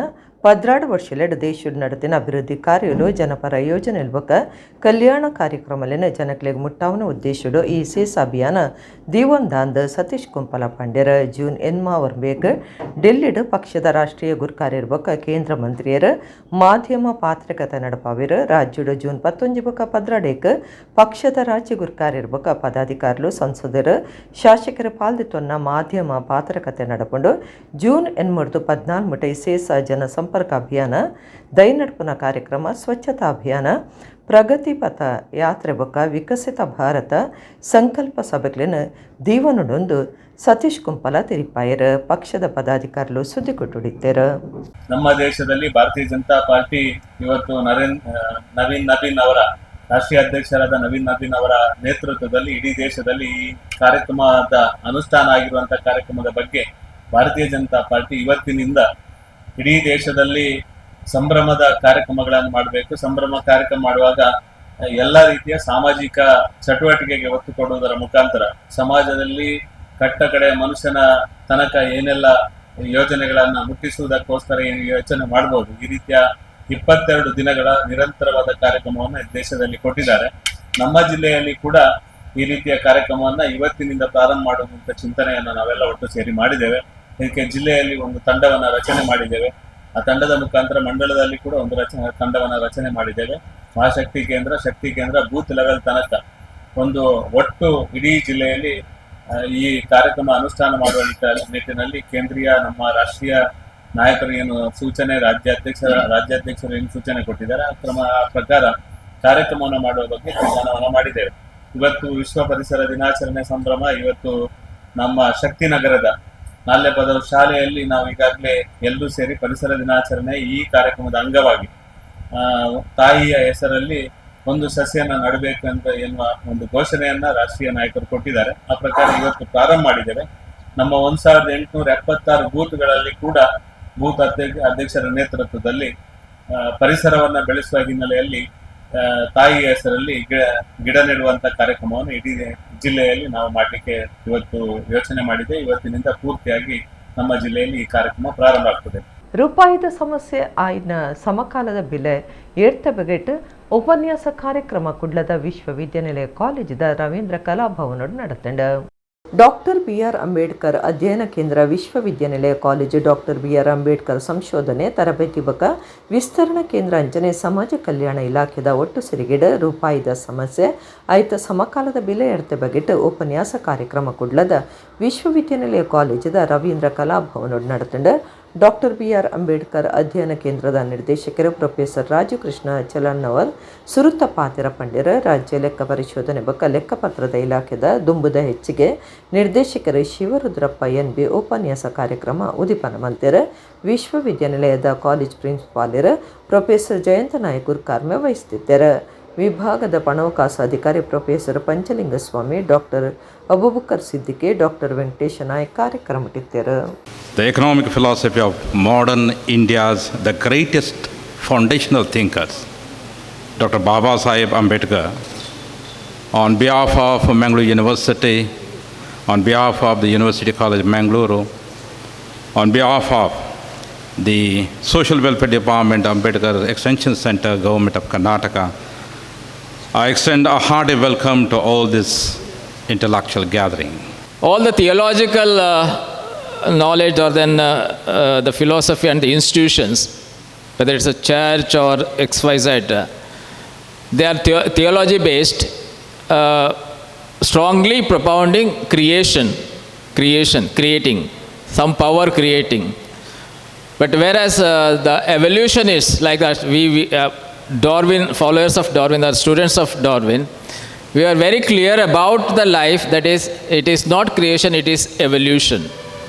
12 ವರ್ಷಲೆಡ್ ದೇಶಡ್ ನಡತಿನ ಅಭಿವೃದ್ಧಿ ಕಾರ್ಯಲು ಜನಪರ ಯೋಜನೆ ಬೊಕ ಕಲ್ಯಾಣ ಕಾರ್ಯಕ್ರಮಲೆನ್ ಜನಕ್ಲೆಗ್ ಮುಟ್ಟಾವುನ ಉದ್ದೇಶಡ್ ಈ ಸೇಸ್ ಅಭಿಯಾನ ದೀವೊಂದಾಂದ್ ಸತೀಶ್ ಕುಂಪಾಲ ಪಂಡ್ಯರ್. ಜೂನ್ 8 ಡೆಲ್ಲಿಡ್ ಪಕ್ಷದ ರಾಷ್ಟ್ರೀಯ ಗುರ್ಕಾರ್ಯರ್ ಬೊಕ ಕೇಂದ್ರ ಮಂತ್ರಿಯರ್ ಮಾಧ್ಯಮ ಪಾತ್ರಕತೆ ನಡಪಾವಿರ್. ರಾಜ್ಯಡ್ ಜೂನ್ 19 ಬೊಕ 12 ಪಕ್ಷದ ರಾಜ್ಯ ಗುರ್ಕಾರ್ಯರ್ ಬೊಕ ಪದಾಧಿಕಾರಿಲು ಸಂಸದರು ಶಾಸಕರ ಪಾಲ್ದಿತ್ತೊನ್ನ ಮಾಧ್ಯಮ ಪಾತ್ರಕತೆ ನಡಪುಂಡು. ಜೂನ್ 8 14 ಮುಟ ಸೇಸ ಜನಸಂಪರ್ಕ ಅಭಿಯಾನ ದೈನಡ್ಪುನ ಕಾರ್ಯಕ್ರಮ ಸ್ವಚ್ಛತಾ ಅಭಿಯಾನ ಪ್ರಗತಿ ಪಥ ಯಾತ್ರೆ ಬೊಕ ವಿಕಸಿತ ಭಾರತ ಸಂಕಲ್ಪ ಸಭೆಗಳನ್ನು ದೀವನುಡೊಂದು ಸತೀಶ್ ಕುಂಪಾಲ ತಿರಿಪಾಯರ್. ಪಕ್ಷದ ಪದಾಧಿಕಾರಿಗಳು ಸುದ್ದಿ ಕೊಟ್ಟುಡಿದ್ದಾರೆ. ನಮ್ಮ ದೇಶದಲ್ಲಿ ಭಾರತೀಯ ಜನತಾ ಪಾರ್ಟಿ ಇವತ್ತು ನವೀನ್ ನಬೀನ್ ಅವರ ರಾಷ್ಟ್ರೀಯ ಅಧ್ಯಕ್ಷರಾದ ನವೀನ್ ನಬೀನ್ ಅವರ ನೇತೃತ್ವದಲ್ಲಿ ಇಡೀ ದೇಶದಲ್ಲಿ ಈ ಕಾರ್ಯಕ್ರಮದ ಅನುಷ್ಠಾನ ಆಗಿರುವಂತಹ ಕಾರ್ಯಕ್ರಮದ ಬಗ್ಗೆ ಭಾರತೀಯ ಜನತಾ ಪಾರ್ಟಿ ಇವತ್ತಿನಿಂದ ಇಡೀ ದೇಶದಲ್ಲಿ ಸಂಭ್ರಮದ ಕಾರ್ಯಕ್ರಮಗಳನ್ನು ಮಾಡಬೇಕು. ಸಂಭ್ರಮ ಕಾರ್ಯಕ್ರಮ ಮಾಡುವಾಗ ಎಲ್ಲ ರೀತಿಯ ಸಾಮಾಜಿಕ ಚಟುವಟಿಕೆಗೆ ಒತ್ತು ಕೊಡುವುದರ ಮುಖಾಂತರ ಸಮಾಜದಲ್ಲಿ ಕಟ್ಟ ಕಡೆಯ ಮನುಷ್ಯನ ತನಕ ಏನೆಲ್ಲ ಯೋಜನೆಗಳನ್ನು ಮುಟ್ಟಿಸುವುದಕ್ಕೋಸ್ಕರ ಏನು ಯೋಚನೆ ಮಾಡಬಹುದು, ಈ ರೀತಿಯ 22 ದಿನಗಳ ನಿರಂತರವಾದ ಕಾರ್ಯಕ್ರಮವನ್ನು ದೇಶದಲ್ಲಿ ಕೊಟ್ಟಿದ್ದಾರೆ. ನಮ್ಮ ಜಿಲ್ಲೆಯಲ್ಲಿ ಕೂಡ ಈ ರೀತಿಯ ಕಾರ್ಯಕ್ರಮವನ್ನ ಇವತ್ತಿನಿಂದ ಪ್ರಾರಂಭ ಮಾಡುವಂತ ಚಿಂತನೆಯನ್ನು ನಾವೆಲ್ಲ ಒಟ್ಟು ಸೇರಿ ಮಾಡಿದ್ದೇವೆ. ಇದಕ್ಕೆ ಜಿಲ್ಲೆಯಲ್ಲಿ ಒಂದು ತಂಡವನ್ನು ರಚನೆ ಮಾಡಿದ್ದೇವೆ. ಆ ತಂಡದ ಮುಖಾಂತರ ಮಂಡಲದಲ್ಲಿ ಕೂಡ ಒಂದು ತಂಡವನ್ನು ರಚನೆ ಮಾಡಿದ್ದೇವೆ. ಮಹಾಶಕ್ತಿ ಕೇಂದ್ರ, ಶಕ್ತಿ ಕೇಂದ್ರ, ಬೂತ್ ಲೆವೆಲ್ ತನಕ ಒಂದು ಒಟ್ಟು ಇಡೀ ಜಿಲ್ಲೆಯಲ್ಲಿ ಈ ಕಾರ್ಯಕ್ರಮ ಅನುಷ್ಠಾನ ಮಾಡುವ ನಿಟ್ಟಿನಲ್ಲಿ ಕೇಂದ್ರೀಯ ನಮ್ಮ ರಾಷ್ಟ್ರೀಯ ನಾಯಕರು ಏನು ಸೂಚನೆ, ರಾಜ್ಯಾಧ್ಯಕ್ಷರು ಏನು ಸೂಚನೆ ಕೊಟ್ಟಿದ್ದಾರೆ ಆ ಕ್ರಮ ಆ ಪ್ರಕಾರ ಕಾರ್ಯಕ್ರಮವನ್ನು ಮಾಡುವ ಬಗ್ಗೆ ತೀರ್ಮಾನವನ್ನು ಮಾಡಿದ್ದೇವೆ. ಇವತ್ತು ವಿಶ್ವ ಪರಿಸರ ದಿನಾಚರಣೆ ಸಂಭ್ರಮ ಇವತ್ತು ನಮ್ಮ ಶಕ್ತಿನಗರದ ನಾಲ್ಯಪದವು ಶಾಲೆಯಲ್ಲಿ ನಾವು ಈಗಾಗಲೇ ಎಲ್ಲರೂ ಸೇರಿ ಪರಿಸರ ದಿನಾಚರಣೆ ಈ ಕಾರ್ಯಕ್ರಮದ ಅಂಗವಾಗಿ ತಾಯಿಯ ಹೆಸರಲ್ಲಿ ಒಂದು ಸಸ್ಯನ ನೆಡಬೇಕು ಅಂತ ಎನ್ನುವ ಒಂದು ಘೋಷಣೆಯನ್ನ ರಾಷ್ಟ್ರೀಯ ನಾಯಕರು ಕೊಟ್ಟಿದ್ದಾರೆ. ಆ ಪ್ರಕಾರ ಇವತ್ತು ಪ್ರಾರಂಭ ಮಾಡಿದ್ದೇವೆ. ನಮ್ಮ 1876 ಬೂತ್ಗಳಲ್ಲಿ ಕೂಡ ಬೂತ್ ಅಧ್ಯಕ್ಷರ ನೇತೃತ್ವದಲ್ಲಿ ಪರಿಸರವನ್ನ ಬೆಳೆಸುವ ಹಿನ್ನೆಲೆಯಲ್ಲಿ ತಾಯಿಯ ಹೆಸರಲ್ಲಿ ಗಿಡ ನೆಡುವಂತ ಕಾರ್ಯಕ್ರಮವನ್ನು ಇಡೀ ಜಿಲ್ಲೆಯಲ್ಲಿ ನಾವು ಮಾಡಲಿಕ್ಕೆ ಇವತ್ತು ಯೋಚನೆ ಮಾಡಿದೆ. ಇವತ್ತಿನಿಂದ ಪೂರ್ತಿಯಾಗಿ ನಮ್ಮ ಜಿಲ್ಲೆಯಲ್ಲಿ ಈ ಕಾರ್ಯಕ್ರಮ ಪ್ರಾರಂಭ ಆಗ್ತದೆ. ರೂಪಾಯಿದ ಸಮಸ್ಯೆ ಆಯ್ನ ಸಮಕಾಲದ ಬೆಲೆ ಏರ್ತ ಬಗೆಟ್ ಉಪನ್ಯಾಸ ಕಾರ್ಯಕ್ರಮ ಕುಡ್ಲದ ವಿಶ್ವವಿದ್ಯಾನಿಲಯ ಕಾಲೇಜಿದ Ravindra Kalabhavan ನಡೆತಂಡ. Doctor B R Ambedkar ಅಧ್ಯಯನ ಕೇಂದ್ರ ವಿಶ್ವವಿದ್ಯಾನಿಲಯ college doctor B R Ambedkar ಸಂಶೋಧನೆ ತರಬೇತಿ ಬಕ ವಿಸ್ತರಣಾ ಕೇಂದ್ರ ಅಂಚನೆ ಸಮಾಜ ಕಲ್ಯಾಣ ಇಲಾಖೆದ ಒಟ್ಟು ಸಿರಿಗಿಡ ರೂಪಾಯಿದ ಸಮಸ್ಯೆ ಆಯ್ತ ಸಮಕಾಲದ ಬೆಲೆ ಎಡ್ತೆ ಬಗೆಟ್ ಉಪನ್ಯಾಸ ಕಾರ್ಯಕ್ರಮ ಕುಡ್ಲದ ವಿಶ್ವವಿದ್ಯಾನಿಲಯ ಕಾಲೇಜಿದ Ravindra Kalabhavan ನಡೆತಂಡ. Doctor B R Ambedkar ಅಧ್ಯಯನ ಕೇಂದ್ರದ ನಿರ್ದೇಶಕರು ಪ್ರೊಫೆಸರ್ ರಾಜಕೃಷ್ಣ ಚಲನ್ನವರ್ ಸುರುತ್ತ ಪಾತಿರ ಪಂಡ್ಯರ. ರಾಜ್ಯ ಲೆಕ್ಕ ಪರಿಶೋಧನೆ ಬೊಕ್ಕ ಲೆಕ್ಕಪತ್ರದ ಇಲಾಖೆದ ದುಂಬುದ ಹೆಚ್ಚಿಗೆ ನಿರ್ದೇಶಕರು ಶಿವರುದ್ರಪ್ಪ ಎನ್ ಬಿ ಉಪನ್ಯಾಸ ಕಾರ್ಯಕ್ರಮ ಉದಿಪನ ಮಲ್ತೆರ್. ವಿಶ್ವವಿದ್ಯಾನಿಲಯದ ಕಾಲೇಜ್ ಪ್ರಿನ್ಸಿಪಾಲರು ಪ್ರೊಫೆಸರ್ ಜಯಂತ ನಾಯಕರು ಕಾರ್ಯ ವಹಿಸುತ್ತಿದ್ದರು. ವಿಭಾಗದ ಪಣವಕಾಸ ಅಧಿಕಾರಿ professor Panchalingaswamy, doctor Abubakar Siddiqui, doctor Venkatesha Nayak ಕಾರ್ಯಕ್ರಮಕ್ಕಿದ್ದರು. The economic philosophy of modern India's the greatest foundational thinkers, Dr. Baba Saheb Ambedkar, on behalf of Mangalore University, on behalf of the University College Mangalore, on behalf of the Social Welfare Department, Ambedkar Extension Center, Government of Karnataka, I extend a hearty welcome to all this intellectual gathering. All the theological knowledge or then the philosophy and the institutions, whether it's a church or XYZ, they are theology based, strongly propounding creation, creating, some power creating. But whereas the evolutionists like that, we Darwin, followers of Darwin or students of Darwin, we are very clear about the life, that is, it is not creation, it is evolution.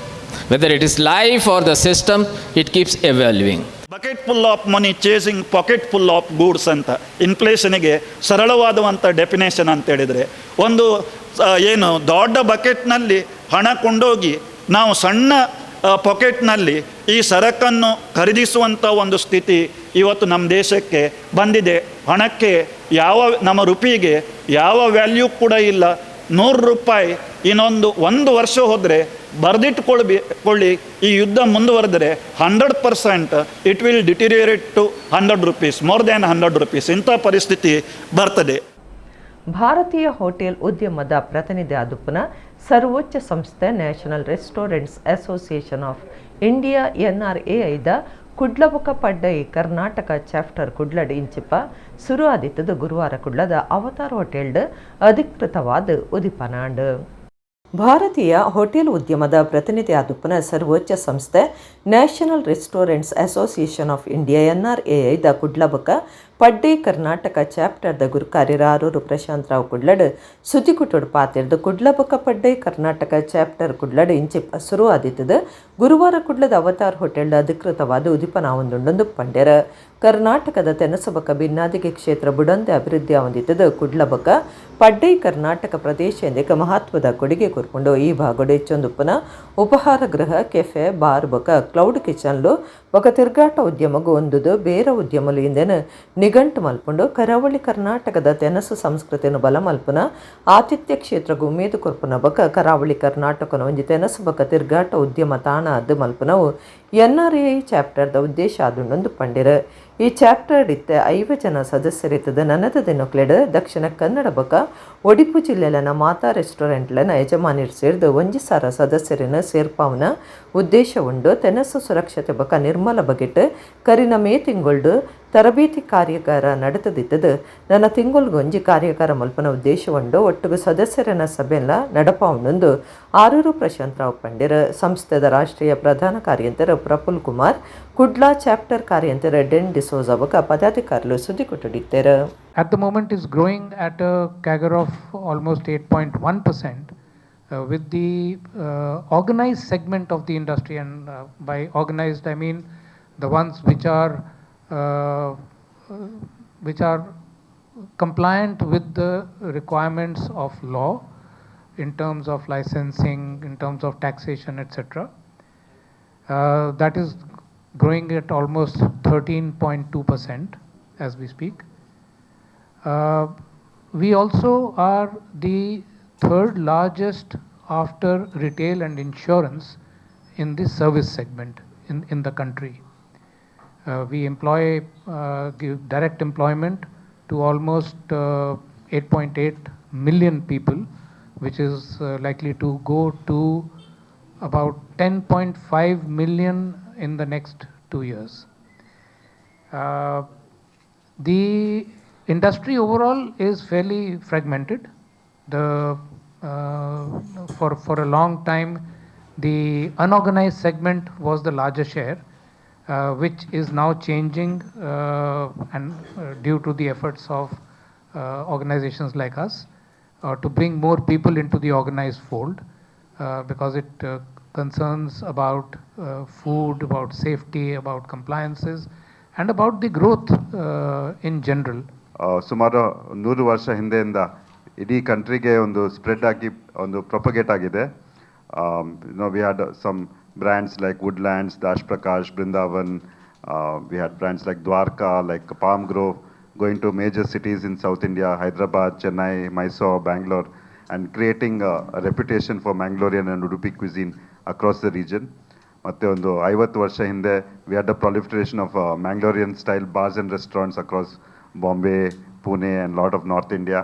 Whether it is life or the system, it keeps evolving. Bucket full of money chasing pocket full of goods ಅಂತ ಇನ್ಫ್ಲೇಷನಿಗೆ ಸರಳವಾದಂಥ ಡೆಫಿನೇಷನ್ ಅಂತೇಳಿದರೆ, ಒಂದು ಏನು ದೊಡ್ಡ ಬಕೆಟ್ನಲ್ಲಿ ಹಣ ಕೊಂಡೋಗಿ ನಾವು ಸಣ್ಣ ಪಾಕೆಟ್ನಲ್ಲಿ ಈ ಸರಕನ್ನು ಖರೀದಿಸುವಂಥ ಒಂದು ಸ್ಥಿತಿ ಇವತ್ತು ನಮ್ಮ ದೇಶಕ್ಕೆ ಬಂದಿದೆ. ಹಣಕ್ಕೆ ಯಾವ, ನಮ್ಮ ರುಪಿಗೆ ಯಾವ ವ್ಯಾಲ್ಯೂ ಕೂಡ ಇಲ್ಲ. 100 ರೂಪಾಯಿ ಇನ್ನೊಂದು ಒಂದು ವರ್ಷ ಹೋದರೆ ಬರೆದಿಟ್ಟುಕೊಳ್ಳಿ, ಈ ಯುದ್ಧ ಮುಂದುವರೆದರೆ 100% it will deteriorate to 100 rupees, more than 100 rupees, ಇಂಥ ಪರಿಸ್ಥಿತಿ ಬರ್ತದೆ. ಭಾರತೀಯ ಹೋಟೆಲ್ ಉದ್ಯಮದ ಪ್ರತಿನಿಧಿ ಆದುಪ್ಪನ ಸರ್ವೋಚ್ಚ ಸಂಸ್ಥೆ national restaurants association of India ಎನ್ಆರ್ಎಐದ ಕುಡ್ಲಬುಕ ಪಡ್ಡೈ ಕರ್ನಾಟಕ ಚಾಪ್ಟರ್ ಕುಡ್ಲಡ್ ಇಂಚಿಪ ಸುರು ಆದಿತ್ತದು ಗುರುವಾರ ಕುಡ್ಲದ ಅವತಾರ್ ಹೋಟೆಲ್ಡ್ ಅಧಿಕೃತವಾದ ಉದಿಪನಾಂಡ್. ಭಾರತೀಯ ಹೋಟೆಲ್ ಉದ್ಯಮದ ಪ್ರತಿನಿಧಿ ಆದುಪ್ಪನ ಸರ್ವೋಚ್ಚ ಸಂಸ್ಥೆ national restaurants association of India ಎನ್ಆರ್ಎಐದ ಕುಡ್ಲಬಕ ಪಡ್ಡೆ ಕರ್ನಾಟಕ ಚಾಪ್ಟರ್ದ ಗುರುಕಾರ್ಯರ ಆರೂರು ಪ್ರಶಾಂತ್ ರಾವ್ ಕುಡ್ಲಡ್ ಸುದ್ದಿಕುಟುಡ್ ಪಾತಿರ್ದು ಕುಡ್ಲಬಕ ಪಡ್ಡೆ ಕರ್ನಾಟಕ ಚಾಪ್ಟರ್ ಕುಡ್ಲಡ್ ಇಂಚಿಪ ಸುರು ಆದಿತ್ತದು ಗುರುವಾರ ಕುಡ್ಲದ ಅವತಾರ್ ಹೋಟೆಲ್ ಅಧಿಕೃತವಾದ ಉದಿಪನ ಒಂದುಂಡೊಂದು ಪಂಡ್ಯರ. ಕರ್ನಾಟಕದ ತೆನಸಬಕ ಭಿನ್ನಾದಿಗೆ ಕ್ಷೇತ್ರ ಬುಡಂದೆ ಅಭಿವೃದ್ಧಿ ಹೊಂದಿತ್ತದು ಕುಡ್ಲಬಕ ಪಡ್ಡೈ ಕರ್ನಾಟಕ ಪ್ರದೇಶ ಎಂದೇಕ ಮಹತ್ವದ ಕೊಡುಗೆ ಕೊರ್ಕೊಂಡು ಈ ಭಾಗಡು ಹೆಚ್ಚೊಂದುಪ್ಪನ ಉಪಹಾರ ಗೃಹ, ಕೆಫೆ, ಬಾರ್ ಬೊಕ ಕ್ಲೌಡ್ ಕಿಚನ್ಲು ಬೊಕ ತಿರುಗಾಟ ಉದ್ಯಮಗು ಒಂದುದು ಬೇರೆ ಉದ್ಯಮಲು ಇಂದೆನ ನಿಘಂಟು ಮಲ್ಪುಂಡು. ಕರಾವಳಿ ಕರ್ನಾಟಕದ ತೆನಸು ಸಂಸ್ಕೃತಿಯನ್ನು ಬಲ ಮಲ್ಪುನ ಆತಿಥ್ಯ ಕ್ಷೇತ್ರಗು ಉಮೇದು ಕೊರ್ಪುನ ಬೊಕ ಕರಾವಳಿ ಕರ್ನಾಟಕನ ಒಂಜಿ ತೆನಸು ಬೊಕ ತಿರುಗಾಟ ಉದ್ಯಮ ತಾಣ ಅದು ಮಲ್ಪುನವು ಎನ್ಆರ್ಎ ಚಾಪ್ಟರ್ದ ಉದ್ದೇಶ ಆದುಂಡೊಂದು ಪಂಡಿರು. ಈ ಚಾಪ್ಟರ್ ಇತ್ತೆ 50 ಜನ ಸದಸ್ಯರಿತ್ತದ ನನದ ದಿನಕ್ಲೆಡ್ ದಕ್ಷಿಣ ಕನ್ನಡ ಬೊಕ ಒಡಿಪು ಜಿಲ್ಲೆಲನ ಮಾತಾ ರೆಸ್ಟೋರೆಂಟ್ಲನ ಯಜಮಾನಿರ್ ಸೇರ್ದು 1,000 ಸದಸ್ಯರನ್ನು ಸೇರ್ಪಾವನ ಉದ್ದೇಶ ಉಂಡು. ತೆನಸು ಸುರಕ್ಷತೆ ಬೊಕ ನಿರ್ಮಲ ಬಗೆಟ್ ಕರಿನ ಮೇ ತಿಂಗೊಳ್ಡು ತರಬೇತಿ ಕಾರ್ಯಾಗಾರ ನಡೆತದಿತ್ತದು ನನ್ನ ತಿಂಗೊಳ್ಗೊಂಜಿ ಕಾರ್ಯಾಗಾರ ಮಲ್ಪನ ಉದ್ದೇಶ ಉಂಡು. ಒಟ್ಟುಗು ಸದಸ್ಯರನ್ನ ಸಭೆಲ್ಲ ನಡಪಾವುಂಡು ಆರೂರು ಪ್ರಶಾಂತ್ ರಾವ್ ಪಂಡಿರ. ಸಂಸ್ಥೆದ ರಾಷ್ಟ್ರೀಯ ಪ್ರಧಾನ ಕಾರ್ಯಂತರ ಪ್ರಫುಲ್ ಕುಮಾರ್, ಕುಡ್ಲಾ ಚಾಪ್ಟರ್ ಕಾರ್ಯಂತರ ಡೆನ್ ಡಿಸೋಜಾ ಬೊಕ ಪದಾಧಿಕಾರಿಗಳು ಸುದ್ದಿ ಕೊಟ್ಟಿದ್ದಾರೆ. At the moment is growing at a CAGR of almost 8.1% with the organized segment of the industry, and by organized I mean the ones which are compliant with the requirements of law in terms of licensing, in terms of taxation, etc. That is growing at almost 13.2% as we speak. We also are the third largest after retail and insurance in the service segment in the country. We employ, give direct employment to almost 8.8 million people, which is likely to go to about 10.5 million in the next 2 years. The industry overall is fairly fragmented. For a long time, the unorganized segment was the larger share, which is now changing and due to the efforts of organizations like us to bring more people into the organized fold, because it concerns about food, about safety, about compliances, and about the growth in general. ಸುಮಾರು 100 ವರ್ಷ ಹಿಂದೆಯಿಂದ ಇಡೀ ಕಂಟ್ರಿಗೆ ಒಂದು ಸ್ಪ್ರೆಡ್ ಆಗಿ ಒಂದು ಪ್ರೊಪಗೇಟ್ ಆಗಿದೆ. We had some brands like Woodlands, Dash Prakash, Brindavan. We had brands like Dwarka, like Palm Grove, going to major cities in South India, Hyderabad, Chennai, Mysore, Bangalore, and creating a reputation for Mangalorean and Udupi cuisine across the region. ಮತ್ತೆ ಒಂದು 50 ವರ್ಷ ಹಿಂದೆ we had a proliferation of Mangalorean style bars and restaurants across Bombay, Pune and lot of North India.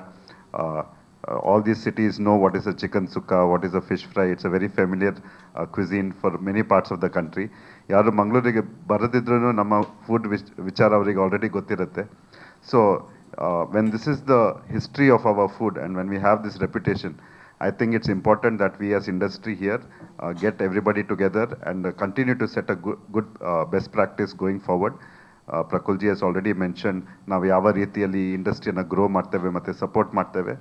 All these cities know what is a chicken sukka, what is a fish fry. It's a very familiar cuisine for many parts of the country. ಯಾರು ಮಂಗಳೂರಿಗೆ ಬರದಿದ್ರೂ ನಮ್ಮ ಫುಡ್ ವಿಚಾರ ಅವರಿಗೆ ಆಲ್ರೆಡಿ ಗೊತ್ತಿರುತ್ತೆ. So when this is the history of our food and when we have this reputation, I think it's important that we as industry here get everybody together and continue to set a good best practice going forward. Prakulji has already mentioned ನಾವು ಯಾವ ರೀತಿಯಲ್ಲಿ ಇಂಡಸ್ಟ್ರಿಯನ್ನು ಗ್ರೋ ಮಾಡ್ತೇವೆ ಮತ್ತು ಸಪೋರ್ಟ್ ಮಾಡ್ತೇವೆ.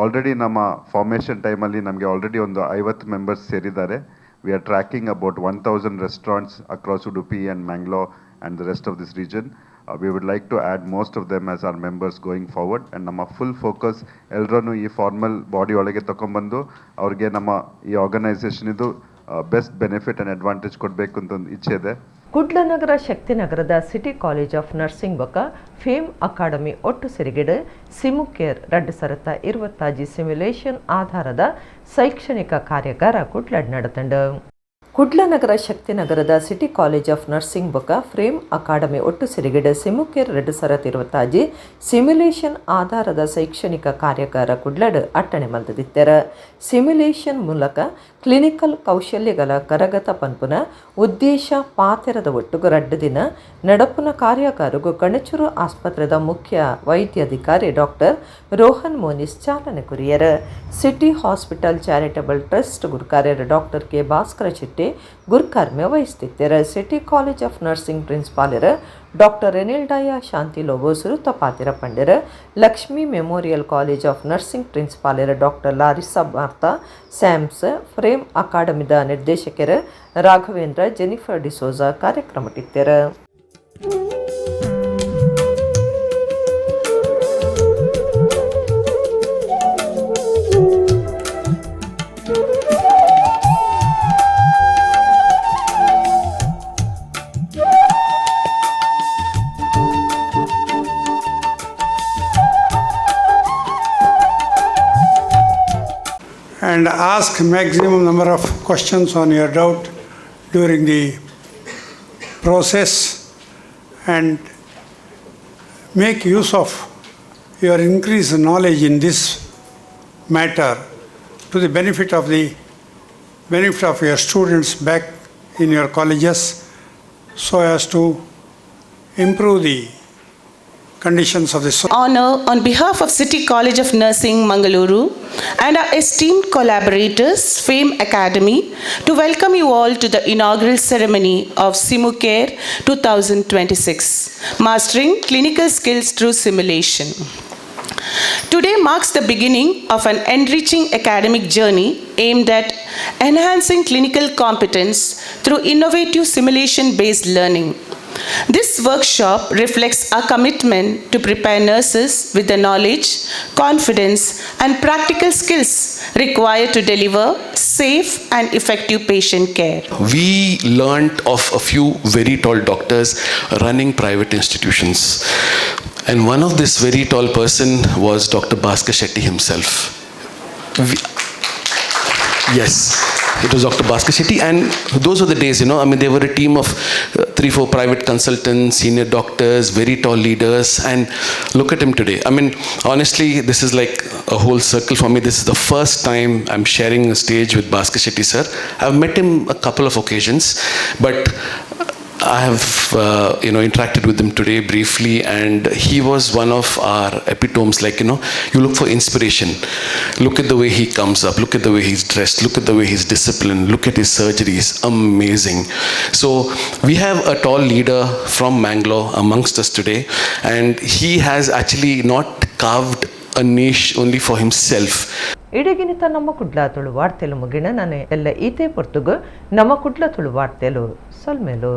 ಆಲ್ರೆಡಿ ನಮ್ಮ ಫಾರ್ಮೇಷನ್ ಟೈಮಲ್ಲಿ ನಮಗೆ ಆಲ್ರೆಡಿ ಒಂದು 50 ಮೆಂಬರ್ಸ್ ಸೇರಿದ್ದಾರೆ. We are tracking about 1000 restaurants across Udupi and Mangalore and the rest of this region. We would like to add most of them as our members going forward, and ನಮ್ಮ full focus ಎಲ್ಲರನ್ನೂ ಈ formal body ಒಳಗೆ ತಗೊಂಬಂದು ಅವ್ರಿಗೆ ನಮ್ಮ ಈ ಆರ್ಗನೈಸೇಷನ್ ಇದು best benefit and advantage ಕೊಡಬೇಕು ಅಂತ ಒಂದು ಇಚ್ಛೆ ಇದೆ. ಕುಡ್ಲನಗರ ಶಕ್ತಿನಗರದ city college of nursing ಬೊಕ fame academy ಒಟ್ಟು ಸಿರಿಗಿಡು ಸಿಮುಕೇರ್ 2026 ಸಿಮ್ಯುಲೇಷನ್ ಆಧಾರದ ಶೈಕ್ಷಣಿಕ ಕಾರ್ಯಾಗಾರ ಕುಡ್ಲಡ್ ನಡೆತಂಡು. ಕುಡ್ಲನಗರ ಶಕ್ತಿನಗರದ city college of nursing ಬೊಕ ಫ್ರೇಮ್ ಅಕಾಡೆಮಿ ಒಟ್ಟು ಸಿರಿಗಿಡ ಸಿಮುಕೇರ್ 2026 ಸಿಮ್ಯುಲೇಷನ್ ಆಧಾರದ ಶೈಕ್ಷಣಿಕ ಕಾರ್ಯಾಗಾರ ಕುಡ್ಲಡ್ ಅಟ್ಟಣೆ ಮಲ್ತದಿತ್ತೆರ. ಸಿಮ್ಯುಲೇಷನ್ ಮೂಲಕ ಕ್ಲಿನಿಕಲ್ ಕೌಶಲ್ಯಗಳ ಕರಗತ ಪನ್ಪುನ ಉದ್ದೇಶ ಪಾತೆರದ ಒಟ್ಟುಗು 2 ದಿನ ನಡಪುನ ಕಾರ್ಯಾಗಾರಗು ಕಣಚೂರು ಆಸ್ಪತ್ರೆದ ಮುಖ್ಯ ವೈದ್ಯಾಧಿಕಾರಿ ಡಾಕ್ಟರ್ ರೋಹನ್ ಮೋನಿಸ್ ಚಾಲನೆ courier. City hospital charitable trust ಗುರುಕಾರ್ಯರ doctor K Bhaskara Shetty ಗುರುಕರ್ಮೆ ವಹಿಸ್ತಿತ್ತೆರ. City college of nursing ಪ್ರಿನ್ಸಿಪಾಲರ doctor ರೆನಿಲ್ಡಾಯ Shanti Lobo ಸುರುತ ಪಾತಿರ ಪಂಡೆರ. Lakshmi memorial college of nursing ಪ್ರಿನ್ಸಿಪಾಲರ doctor Larissa Martha Sams, frame ಅಕಾಡೆಮಿದ ನಿರ್ದೇಶಕರ ರಾಘವೇಂದ್ರ ಜೆನಿಫರ್ ಡಿಸೋಜಾ ಕಾರ್ಯಕ್ರಮಟ್ಟಿತ್ತೆರ. And ask maximum number of questions on your doubt during the process, and make use of your increased knowledge in this matter to the benefit of your students back in your colleges, so as to improve the conditions of the Honor on behalf of City College of Nursing, Mangaluru, and our esteemed collaborators, Fame Academy, to welcome you all to the inaugural ceremony of SimuCare 2026, Mastering Clinical Skills Through Simulation. Today marks the beginning of an enriching academic journey aimed at enhancing clinical competence through innovative simulation-based learning. This workshop reflects our commitment to prepare nurses with the knowledge, confidence, and practical skills required to deliver safe and effective patient care. We learnt of a few very tall doctors running private institutions. And one of this very tall person was Dr. Bhaskar Shetty himself. Yes, it was Dr. Bhaskar Shetty. And those were the days, I mean, they were a team of 3-4 private consultants, senior doctors, very tall leaders. And look at him today. I mean, honestly, this is like a whole circle for me. This is the first time I'm sharing a stage with Bhaskar Shetty sir. I've met him a couple of occasions, but I have interacted with him today briefly, and he was one of our epitomes. You look for inspiration. Look at the way he comes up. Look at the way he's dressed. Look at the way he's disciplined. Look at his surgeries. Amazing. So we have a tall leader from Mangalore amongst us today, and he has actually not carved a niche only for himself. ಇಡಗಿನಿತ ನಮ್ಮ ಕುಡ್ಲ ತುಳು ವಾರ್ತೆಲು ಮುಗಿಣ ನಾನು ಎಲ್ಲ ಈತೆ ಪೊರ್ತುಗು ನಮ್ಮ ಕುಡ್ಲ ತುಳು ವಾರ್ತೆಲು ಸೊಲ್ಮೇಲು.